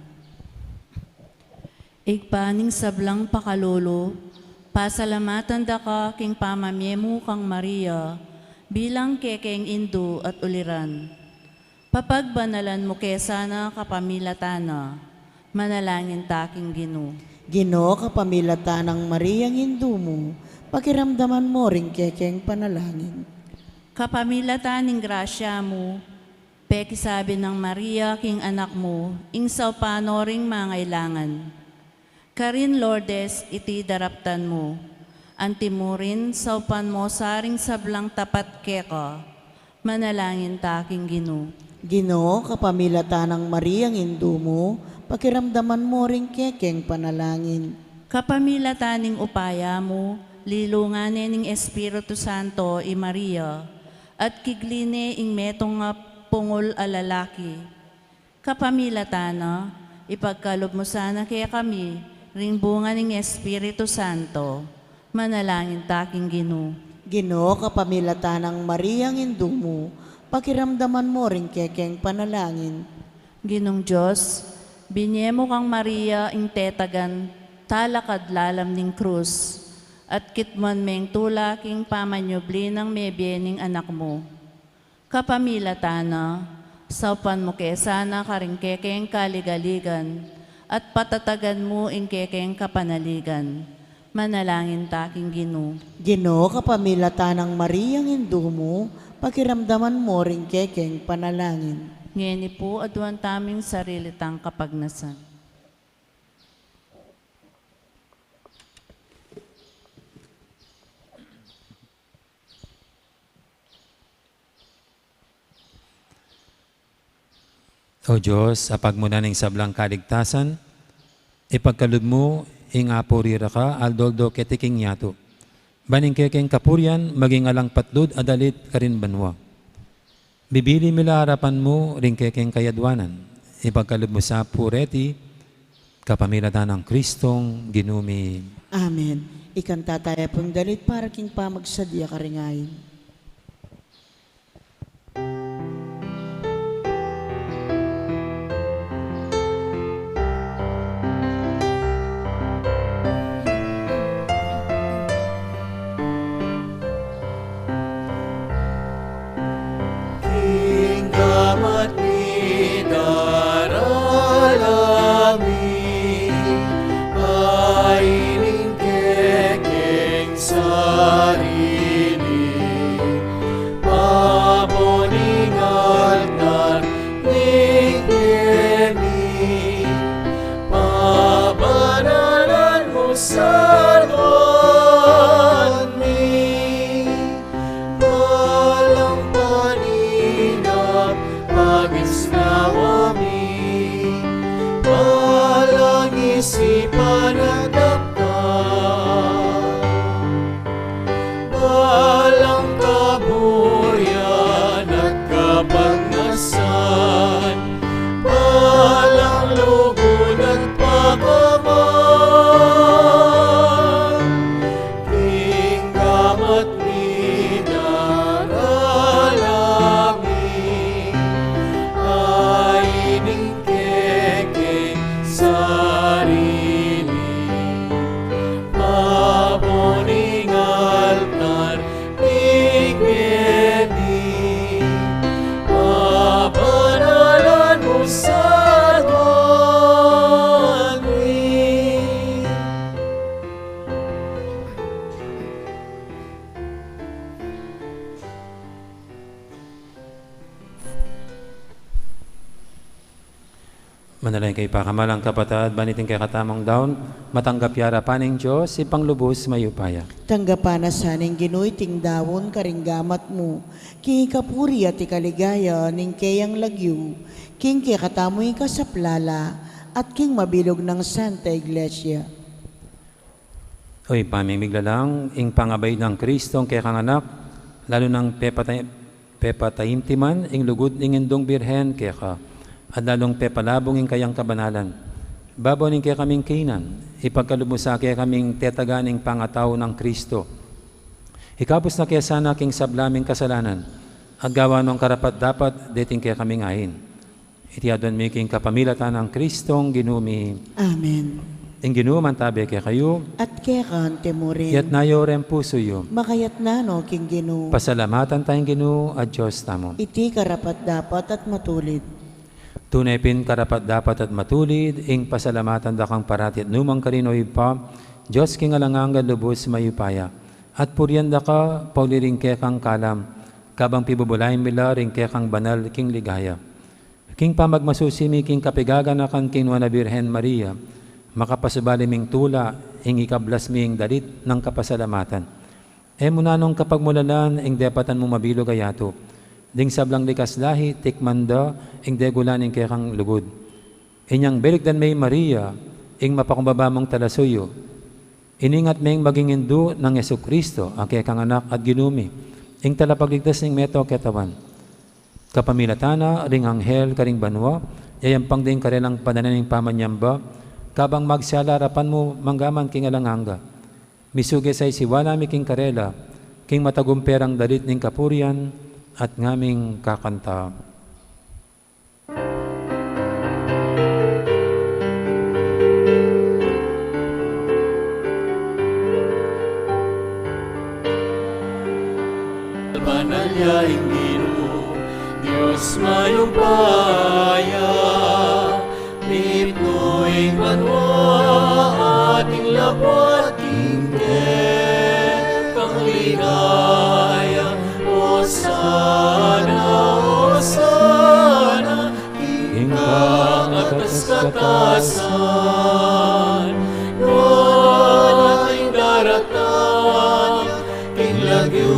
Ibpa ning sablang pakalulu, pasalamatan da ka king pamamie mu kang Maria bilang kekeng indu at uliran. Papagbanalan mu ke sana kapamilatan na. Manalangin ta king Ginu. Ginu, kapamilatan ng Mariang Indu mu, pakiramdaman mo ring kekeng panalangin. Kapamilatan ning grasya mu, pekisabi nang Maria king anak mu ing saupan no ring mangailangan. Karin Lourdes iti daraptan mu, antimurin saupan mo sa ring sablang tapat keka. Manalangin ta king Ginu. Ginu, kapamilatan ng Mariang Indu mu, pakiramdaman mo ring kekeng panalangin. Kapamilatan ning upaya mu, lilungan ne ning Espiritu Santo i Maria, at kigli ne ing metung a pungul a lalaki. Kapamilatan na, ipagkalub mu sana kekami ring bunga ning Espiritu Santo. Manalangin ta king Ginu. Ginu, kapamilatan ng Mariang Indu mu, pakiramdaman mo ring kekeng panalangin. Ginung Dios, binie mu kang Maria ing tetagan talakad lalam ning krus, at kitmuan meng tula king pamanyubli nang mebie ning anak mu. Kapamilatan na, saupan mu ke sana karing kekeng kaligaligan, at patatagan mu ing kekeng kapanaligan. Manalangin ta king Ginu. Ginu, kapamilatan ng Mariang Indu mu, pakiramdaman mo ring kekeng panalangin. Ngeni pu, aduan taming sarili tang kapagnasan. O Dios, apagmuna ning sablang kaligtasan, ipagkalub mu ing apuri ra ka aldo-aldo keti king yatu. Ban ing kekeng kapurian maging alang patlud a dalit karin banua. Bibili mi la arapan mu ring kekeng kayadwanan. Ipagkalub mu sa pu reti, kapamilatan nang Kristong Ginu mi. Amen. Ikanta taya pung dalit para king pamagsadya karing ain. King gamat mi darala mi, paining kekeng sarili, paboningan na ning kemi, pabanalan mu sa mi. Balang paninap, pagisnawa mi, balang isipan at dakal. Manalangin kayu, pakamalan kung kapatad, ban iting kekatamung daun matanggap ya arapan ning Dios, Ibpang lubus mayupaya. Tanggapan na sa ning Ginu iting daun karing gamat mu, king ikapuri at ikaligaya ning keyang lagyu, king kekatamung ikasaplala at king mabilug nang Santa Iglesia. O Ibpa ming miglalang, ing pangabait nang Kristong kekang Anak, lalu nang pepatay-, pepataimtiman ing lugud ning Indung Birhen keka, at lalung pepalabung ing kayang kabanalan. Babo ning kekaming kaynan, ipagkalub mu sa kekaming tetaga ning pangatau nang Kristo. Ikabus na ke sana king sabla ming kasalanan, at gawan nong karapat-dapat deting kekaming ain. Iti adwan mi king kapamilatan nang Kristong Ginu mi. Amen. Ing Ginu mantabe kekayu. At keka mu rin. Iyatas yu ring pusu yu. Makayatas no king Ginu. Pasalamatan taya ing Ginu a Dios tamu. Iti karapat-dapat at matulid. Tune pin karapat-dapat at matulid ing pasalamatan da kang parati at nukarin man, O Ibpa, Dios king alang angga, lubus mayupaya. At purian da ka pauli ring kekang kalam, kabang pibubulayan mi la ring kekang banal king ligaya. King pamagmasusi mi king kapigaganakan king Nuan a Birhen Maria, makapasubali ming tula ing ikablas mi ing dalit nang kapasalamatan. E mu nanung kapagmulalan ing depatan mung mabilug a yatu. Ding sablang likas lahi, tikman da ing degulan ning kekang lugud. Inyang belikdan me i Maria, ing mapakumbaba mung talasuyu. Iningat meng maging indu nang Jesucristo, a kekang Anak at Ginu mi, ing talapagligtas ning meto ketawan. Kapamilatan na ring anghel karing banua, yayampang da ing karelang pananan ning pamanyamba, kabang magsala arapan mu mangga man king alang angga. Misuge sa isiwala mi king karela, king matagumpe rang dalit ning kapurian, at ngaming kakanta. Banal ya ing Ginu, Dios mayupaya, mipnu ing banua at ing labuad king kekang ligaya. Osana, Osana, king kakatas-katasan. Nuan ing daratang king lagyu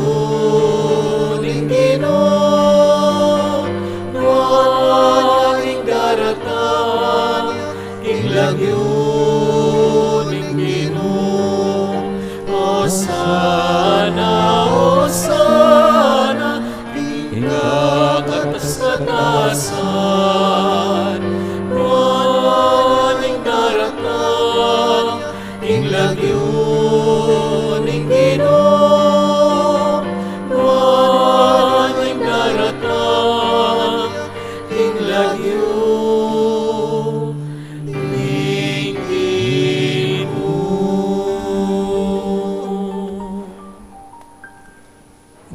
ning Ginu. Nuan ing daratang king lagyu ning Ginu. Osana, Osana, king kakatas-katasan. Nuan ing daratang king lagyu ning Ginu. Nuan ing daratang king lagyu ning Ginu.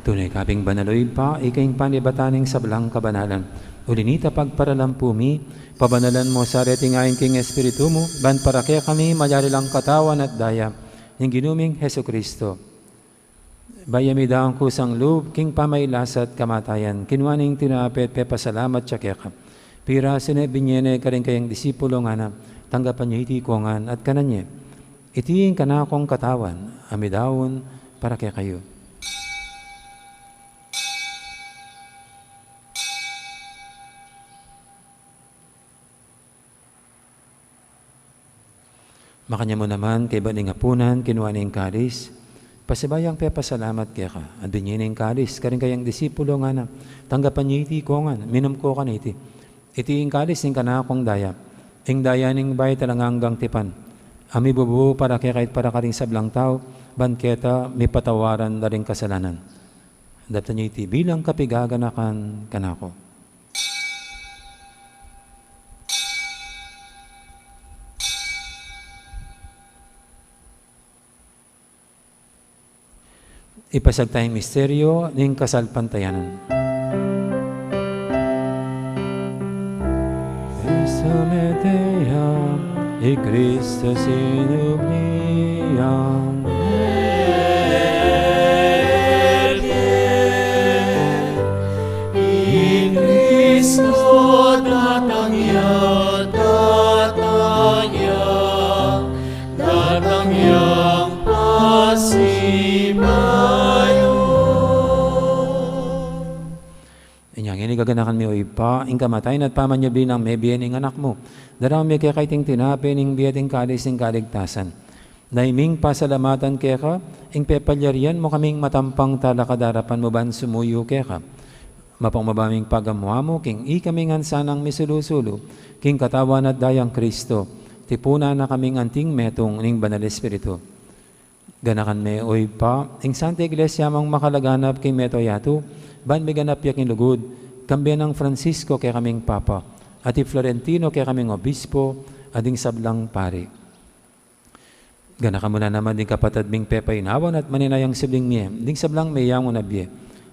Tune ka pin banal, O Ibpa, ika ing panibatan ning sablang kabanalan. Uli na nita, pagparalampu mi, pabanalan mu sa reting ain king Espiritu mu, ban para kekami mayari lang katawan at daya ning Ginu ming Jesucristo. Bayu mi daun kusang lub king pamailasa at kamatayan, kinua ne ing tinape at pepasalamat ya keka. Pirasu ne, binie ne karing kayang disipulo, ngana, tanggapan ye iti kongan at kanan ye. Iti ing kanakung katawan, a midaun para kekayu. Makanyan mu naman, kaybat ning apunan, kinua ne ing kalis, pasibayu yang pepasalamat keka, at binie ne ing kalis karing kayang disipulo, ngana, tanggapan ye iti kongan, minum ko kaniti. Iti ing kalis ning kanakung daya, ing daya ning bayu at alang anggang tipan, a mibubu para kekayu at para karing sablang tau, ban keta mipatawaran da ring kasalanan. Daptan ye iti bilang kapigaganakan kanaku. Ipasiag taya ing misteryu ning kasalpantayanan. Esta medea i Kristu sinublian. I Kristu datang ya. Inya ngeni gaganakan mi, o Ibpa, ing kamatayan at pamanyubli nang mebie ning Anak mu. Daraun mi keka iting tinape ning bie at ing kalis ning kaligtasan. Daya ming pasalamatan keka ing pepalyarian mu kaming matampang talakad king arapan mu ban sumuyu keka. Mapagmabaming pagamu-amu king ikami ngan sanang misulu-sulu king katawan at dayang Kristo, tipunan na kaming anting metung ning Banal Espiritu. Ganakan me, o Ibpa, ing Santa Iglesia mung makalaganap king mabilug a yatu, ban miganap ya king lugud, kambe nang Francisco kekaming Papa, at i Florentino kekaming Obispo, at ding sablang pari. Ganakan mu la naman ding kapatad ming pepainawan at maninayang sibling mie, ding sablang meyangu na bie.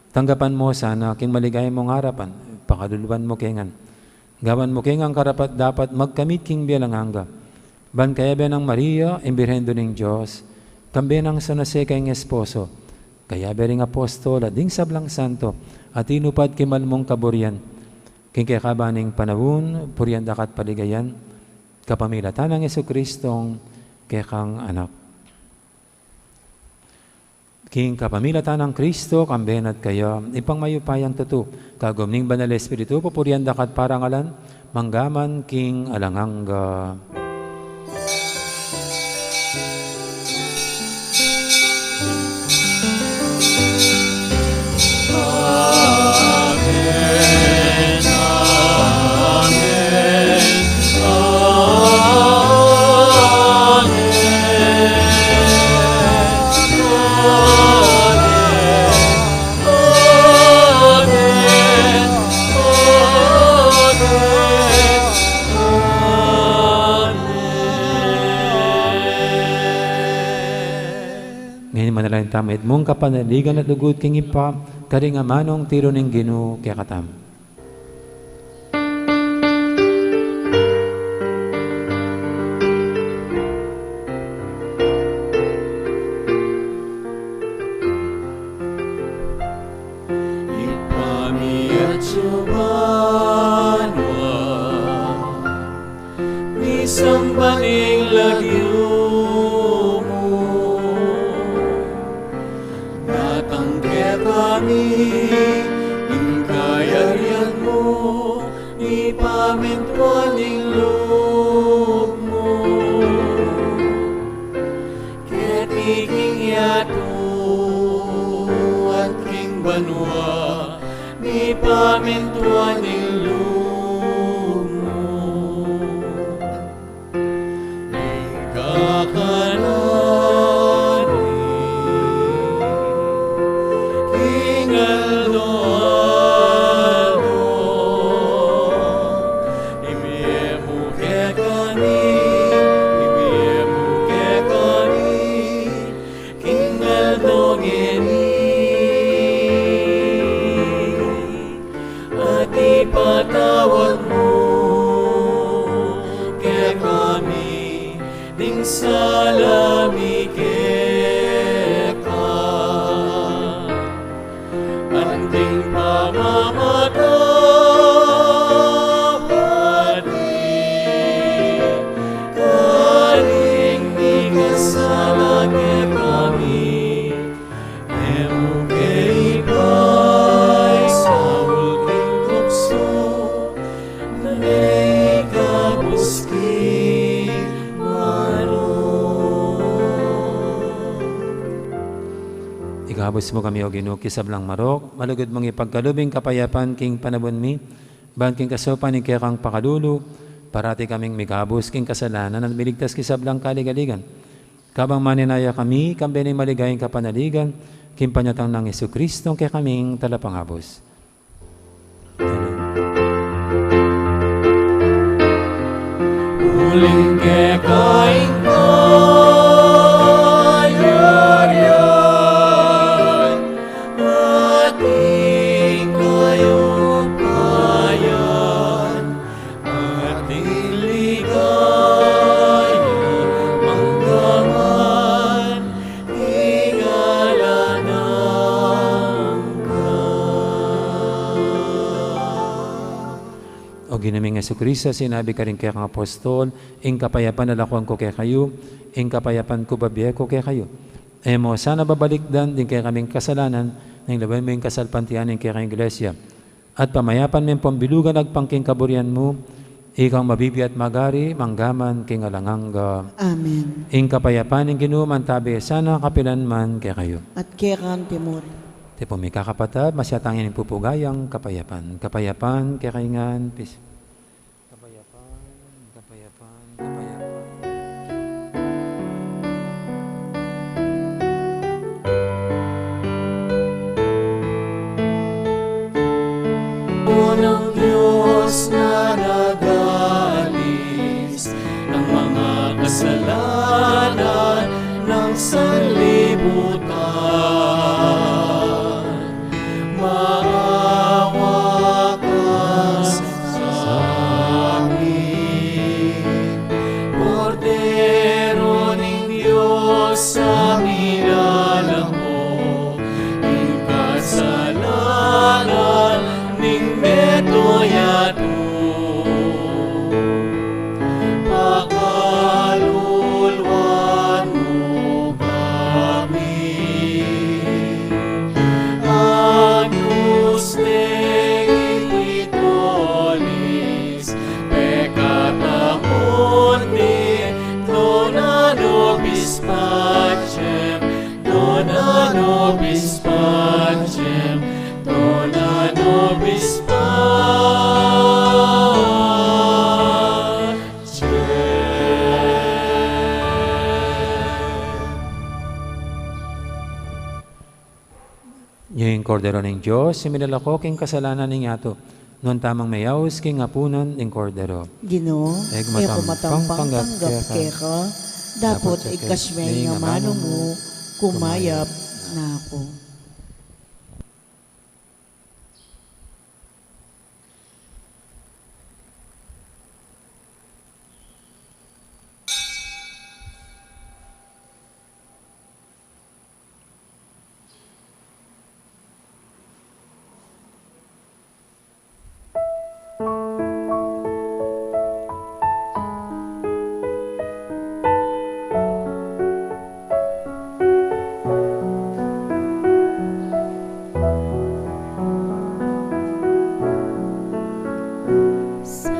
Tanggapan mu sana king maligaya mung arapan, pakaluluan mu ke ngan. Gawan mu ke ngan karapat-dapat magkamit king bie alang angga. Ban kayabe nang Maria, ing Birhen Indu ning Dios, kambe nang San Jose kayang esposo, kayabe ring apostol, at ding sablang santo, a tinupad king mal mung kaburian, king kekaban ning panaun, purian da ka at paligayan, kapamilatan nang Jesucristong kekang Anak. King kapamilatan nang Kristo, kambe na at kaya, Ibpang mayupayang tutu, kagum ning Banal Espiritu, pupurian da ka at parangalan, mangga man king alang angga. Ngeni manalangin tamu, itmung kapanaligan at lugud king Ibpa, karing amanung tiru ning Ginu kekatamu. Ibpa mi atsu ka banua, misamban ing lagyu mu, datang kekami ing kayarian mu, mipamintuan ing lub mu. Keti king yatu at king banua, mipamintuan ing lub mu. Ing kakanan mi king aldo-aldo, ibie mu kekami, ibie mu kekami king aldo ngeni, at ipatawad mu kekami ding sala mi keka, anting pamamatawad mi karing mikasala kekami. E mu ke ipaisaul king tuksu, nune ikabus king marok. Ikabus mu kami, O Ginu, king sablang marok, malugud mung ipagkalub ing kapayapan king panaun mi, ban king kasaupan ning kekang pakalulu, parati kaming mikabus king kasalanan at miligtas king sablang kaligaligan. Kabang maninaya kami, kambe ning maligayang kapanaligan, king panyatang nang Jesucristo, kekaming Talapangabus. Amen. Uling keka ing kayarian, at ing kayupayan, at ing ligaya, mangga man king alang angga. O Ginu ming Jesucristo, sinabi karing kekang apostol, ing kapayapan lakuan ku kekayu, ing kapayapan ku bibie ku kekayu. E mu sana babalikdan ding kekaming kasalanan, nune lawen mu ing kasalpantayanan ning kekang Iglesia. At pamayapan me pambilugan agpang king kaburian mu, ikang mabibie at magari, mangga man king alang angga. Amen. Ing kapayapan ning Ginu mantabe sana kapilan man kekayu. At keka mu rin. Tipu mi kakapatad, masyatang ini pupugayang kapayapan. Kapayapan, kekayu ngan, pis-, kapayapan, kapayapan, kapayapan. O ng Diyos na nag-aalis ng mga kasalanan ng sanlibutan, maawa ka sa amin. Kordero ning Diyos, sa minana mo ing kasalanan ning meto yatu. Pakaluluan mu kami. Agnus Dei qui tollis peccata mundi, dona nobis pacem, dona nobis pacem, dona nobis pacem. Ing Kordero ning Dios, a milalako king kasalanan ning yatu. Nuan tamung meyaus king apunan ning Kordero. Ginu, e ku matampang tanggap keka, dapot ikasme ing amanu mu, kumayap na ku. Sa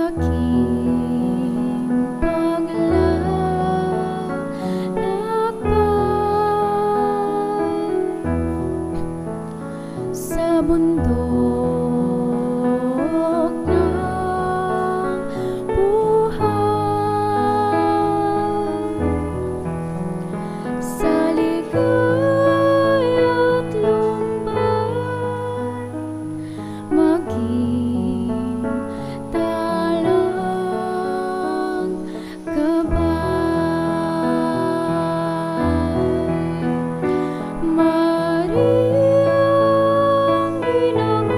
aking paglalakbay sa bundok ng buhay, sa ligaya't lumbay, maging talang gabay. Mariang ginang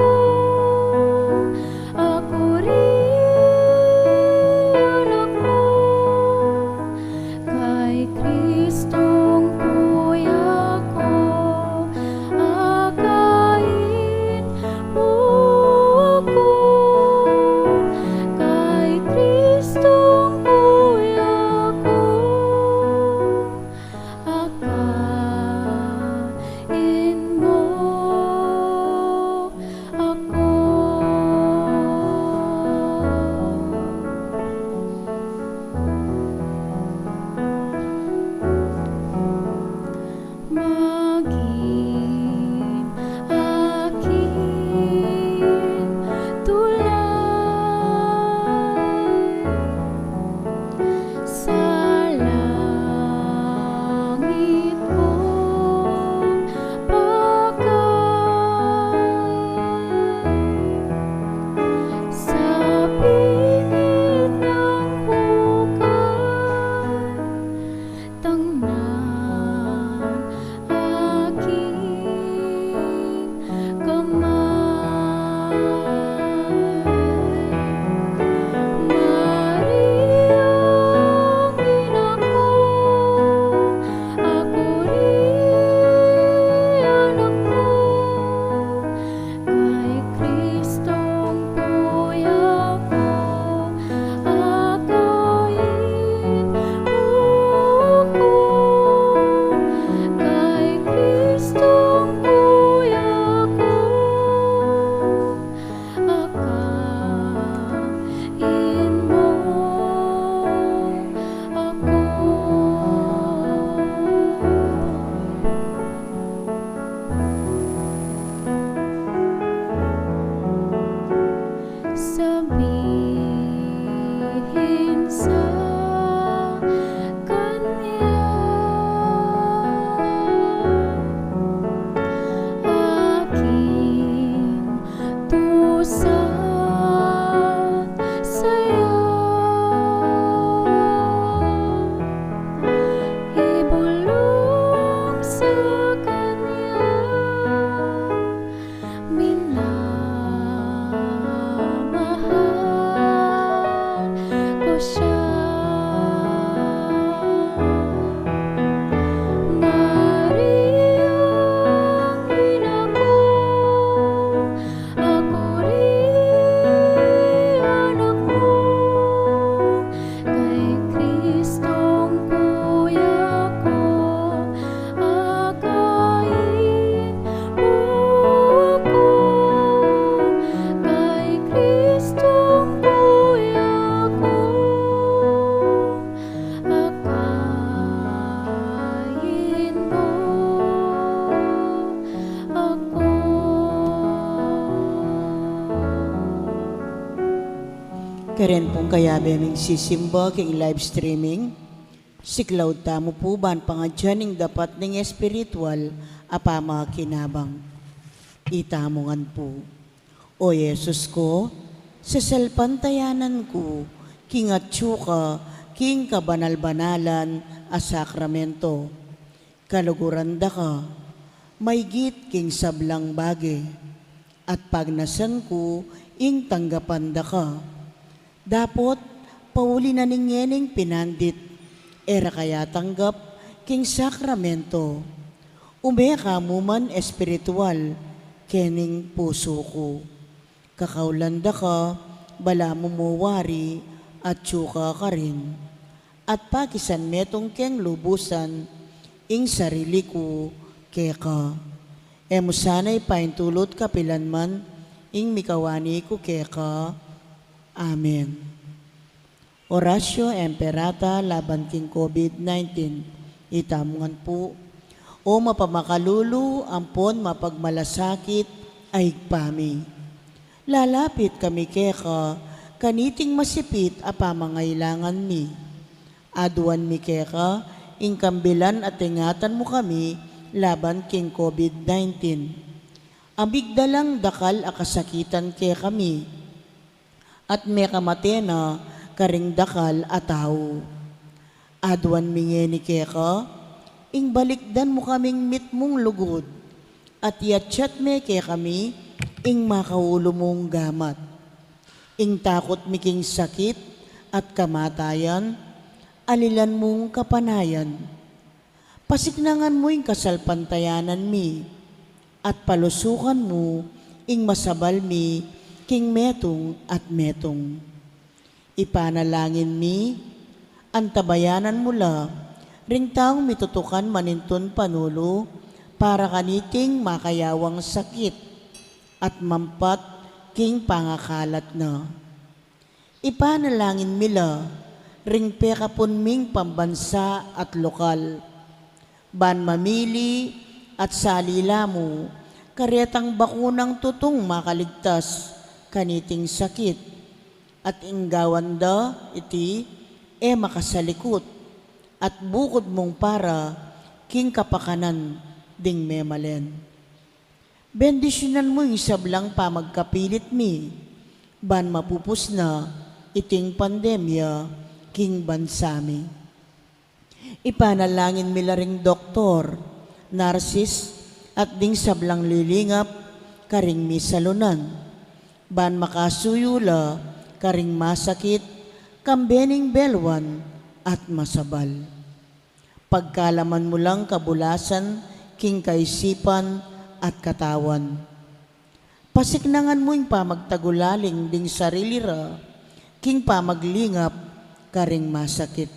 Karen pung kayabe ming sisimba king live streaming, siklaud tamu pu ban pangadyan ing dapat ning espiritual a pamakinabang. Itamu ngan pu. O Jesus ku, sasalpantayanan ku king atyu ka king kabanal-banalan a sakramento. Kaluguran da ka maygit king sablang bage, at pagnasan ku ing tanggapan da ka. Dapot pauli na ning ngening pinandit, e ra ka yatanggap king sakramento. Ume ka mu man espiritual kening pusu ku. Kakaulan da ka, balamu mu wari, atyu ka karin. At pakisan metung keng lubusan ing sarili ku keka. E mu sana ipaintulut kapilan man ing mikawani ku keka. Amen. Oratio Imperata laban king COVID nineteen. Itamu ngan pu. O mapamakalulu ampon mapagmalasakit a Ibpa mi, lalapit kami keka kaniting masipit a pamangailangan mi. Aduan mi keka ing kambilan at ingatan mu kami laban king COVID nineteen. Amigdalang dakal a kasakitan kekami at mekamate na karing dakal a tau. Aduan mi ngeni keka ing balikdan mu kaming mitmung lugud, at iatsat me kekami ing makaulu mung gamat. Ing takut mi king sakit at kamatayan, alilan mung kapanayan. Pasiknangan mu ing kasalpantayanan mi, at palusukan mu ing masabal mi king metung at metung. Ipanalangin mi, antabayanan mu la ring taung mitutukan manintun panulu para kaniting makayawang sakit at mampat king pangakalat na. Ipanalangin mi la ring pekapun ming pambansa at lokal, ban mamili at salila mu karetang bakunang tutung makaligtas kaniting sakit, at ing gawan da iti e makasalikut, at bukud mung para king kapakanan ding memalen. Bendisyunan mu ing sablang pamagkapilit mi, ban mapupus na iting pandemya king bansa mi. Ipanalangin mi la ring doktor, narsis, at ding sablang lilingap karing misalunan, ban makasuyu la karing masakit, kambe ning belwan at masabal. Pagkalaman mu lang kabulasan king kaisipan at katawan. Pasiknangan mu ing pamagtagulaling ding sarili ra king pamaglingap karing masakit.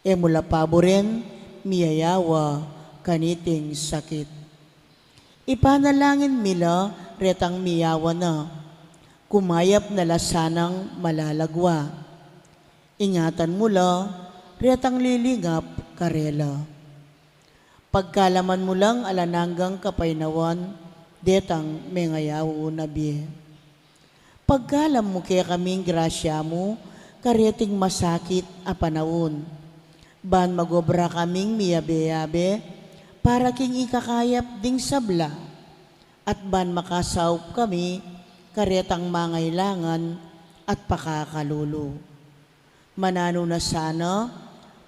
E mu la paburen miyayawa kaniting sakit. Ipanalangin mi la retang miyawa na, kumayap na la sanang malalagwa. Ingatan mu la retang lilingap karela. Pagkalaman mu lang alang anggang kapaynawan detang mengayaw na bie. Pagkalam mu kekaming grasya mu kareting masakit a panaun, ban magobra kaming miyabe-yabe para king ikakayap ding sabla, at ban makasaup kami karetang mangailangan at pakakalulu. Mananu na sana,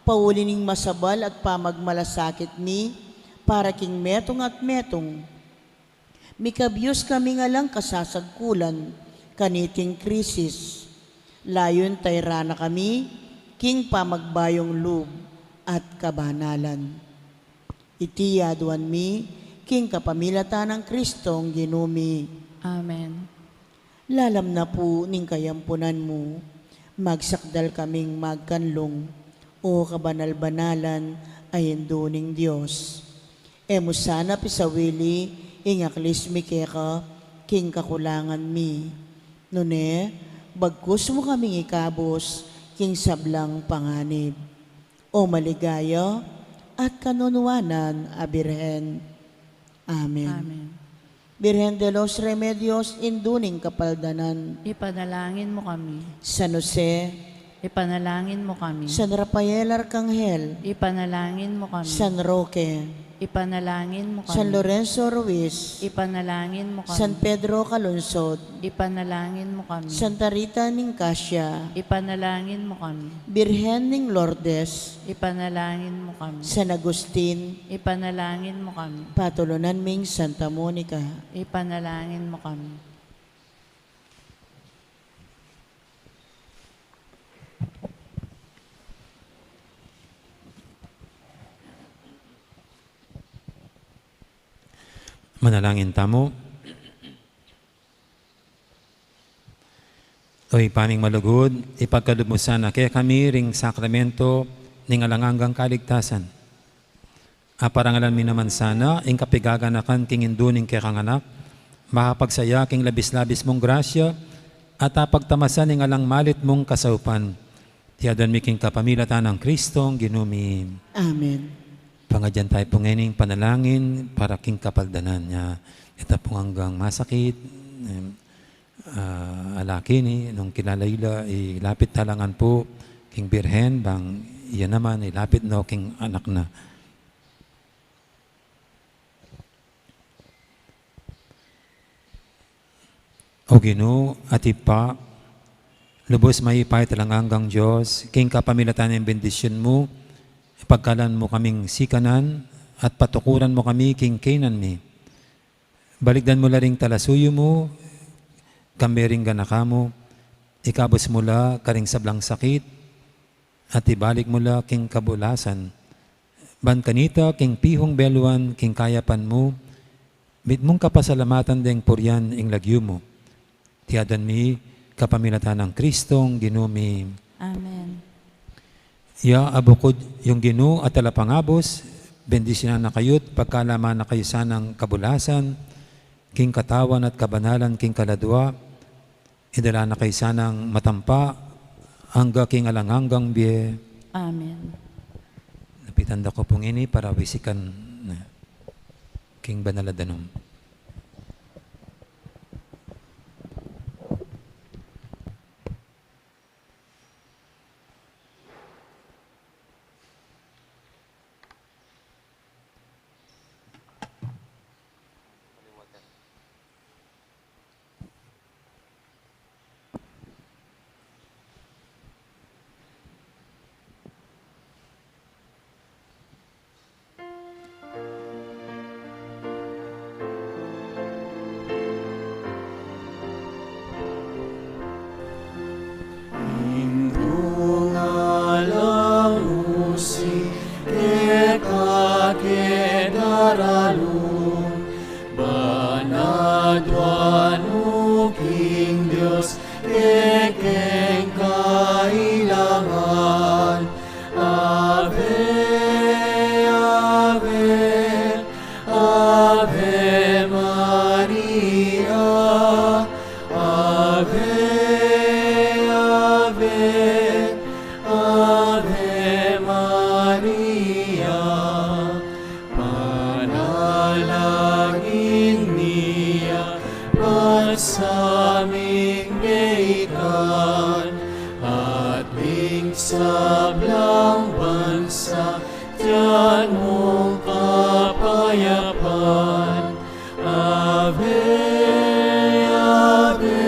pauli ning masabal at pamagmalasakit mi para king metung at metung. Mikabius kaming alang kasasagkulan kaniting krisis. Layun tayran na kami king pamagbayung lub at kabanalan. Iti aduan mi king kapamilatan nang Kristong Ginu mi. Amen. Lalam na pu ning kayampunan mu, magsakdal kaming magkanlung, O kabanal-banalan a Indu ning Dios. E mu sana pisawili ing aklis mi keka king kakulangan mi. Nune, bagkus mu kaming ikabus king sablang panganib. O maligaya at kanunuanan a Birhen. Amen. Amen. Birhen de los Remedios, Indu ning Kapaldanan. Ipanalangin mo kami. San Jose. Ipanalangin mo kami. San Rafael Arkanghel. Ipanalangin mo kami. San Roque. Ipanalangin mo kami. San Lorenzo Ruiz. Ipanalangin mo kami. San Pedro Calungsod. Ipanalangin mo kami. Santa Rita ning Cascia. Ipanalangin mo kami. Birhen ning Lourdes. Ipanalangin mo kami. San Agustin. Ipanalangin mo kami. Patulunan ming Santa Monica. Ipanalangin mo kami. Manalangin tamu. O Ibpa ming malugud, ipagkalub mu sana kekami ring sakramento ning alang anggang kaligtasan. Aparangalan mi naman sana ing kapigaganakan king Indu ning kekang Anak, makapagsaya king labis-labis mung grasya, at apagtamasan ing alang malit mung kasaupan. Iti adwan mi king kapamilatan nang Kristong Ginu mi. Amen. Pangadyan tayu pu ngeni ing panalangin para king kapaldanan nia. Ita pung anggang masakit, em, ah, alakini, nung kilala ila, ilapit talangan pu king Birhen, bang iya naman ilapit no king anak na. O Ginu at Ibpa, lubus mayupaya at alang anggang Dios, king kapamilatan ning bendisyun mu, pagkalan mu kaming sikanan, at patukuran mu kami king kaynan mi. Balikdan mu la ring talasuyu mu, kambe ring ganaka mu, ikabus mu la karing sablang sakit, at ibalik mu la king kabulasan. Ban kanita king pihung beluan king kayapan mu, mitmung kapasalamatan deng purian ing lagyu mu. Iti adwan mi kapamilatan nang Kristong Ginu mi. Amen. Ya a bukud yung Ginu at talapangabus, bendisyunan na kayu't pagkalaman na kayu sanang kabulasan, king katawan at kabanalan king kaladua, idala na kayu sanang matampa, angga king alang anggang bie. Amen. Lapitan da ko pu ngeni para wisikan na king banal a danum. Indu nga lalusi keka ke daralung, ban aduan mu king Dios kekeng kailangan. Ave, ave, Ave Maria, Ave, Ave, Ave Maria. Panalangin mi ya para sa ming kaikan at ding sablang bansa, tiyan mung kapayapan. Ave, Ave,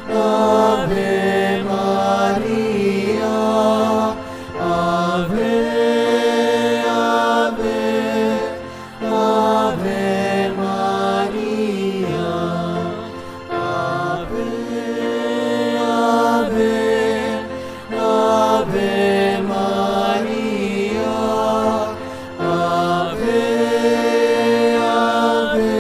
Ave Maria, Ave, Ave, Ave Maria, Ave, Ave, Ave Maria, Ave, Ave,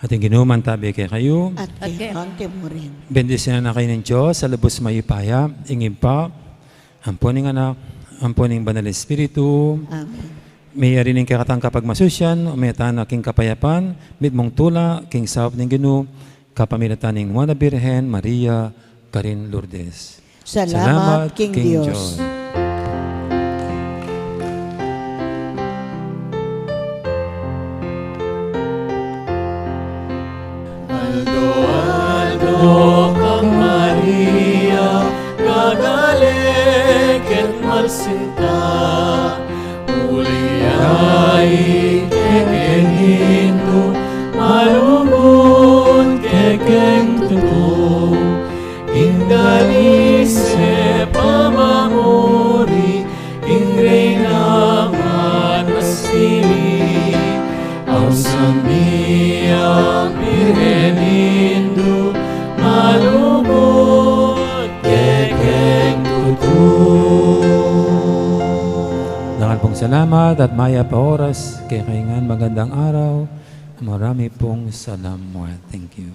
At ing Ginu mantabi kekayu. At kekang mu rin. Bendisyunan na kayu ning Dios a lubus mayupaya, ing Ibpa, ampo ning Anak, ampo ning Banal Espiritu. Amen. Meyari ning kekatang kapagmasusyan, ume tana king kapayapan, mitmung tula king saup ning Ginu, kapamilatan ning Nuan a Birhen Maria karin Lourdes. Salamat king Dios. Aldo-aldo kang Maria, gagale ket malsinta, uli ya ikekeng Indu, malugud kekeng tutu. Ing dalise pamamuri, ing Reyna at Kastili, ausan mi yang Birhen Indu, malugud kekeng tutu. Dakal pong salamat at mayap a oras kekayu ngan. Magandang araw. Marami pong salamat. Thank you.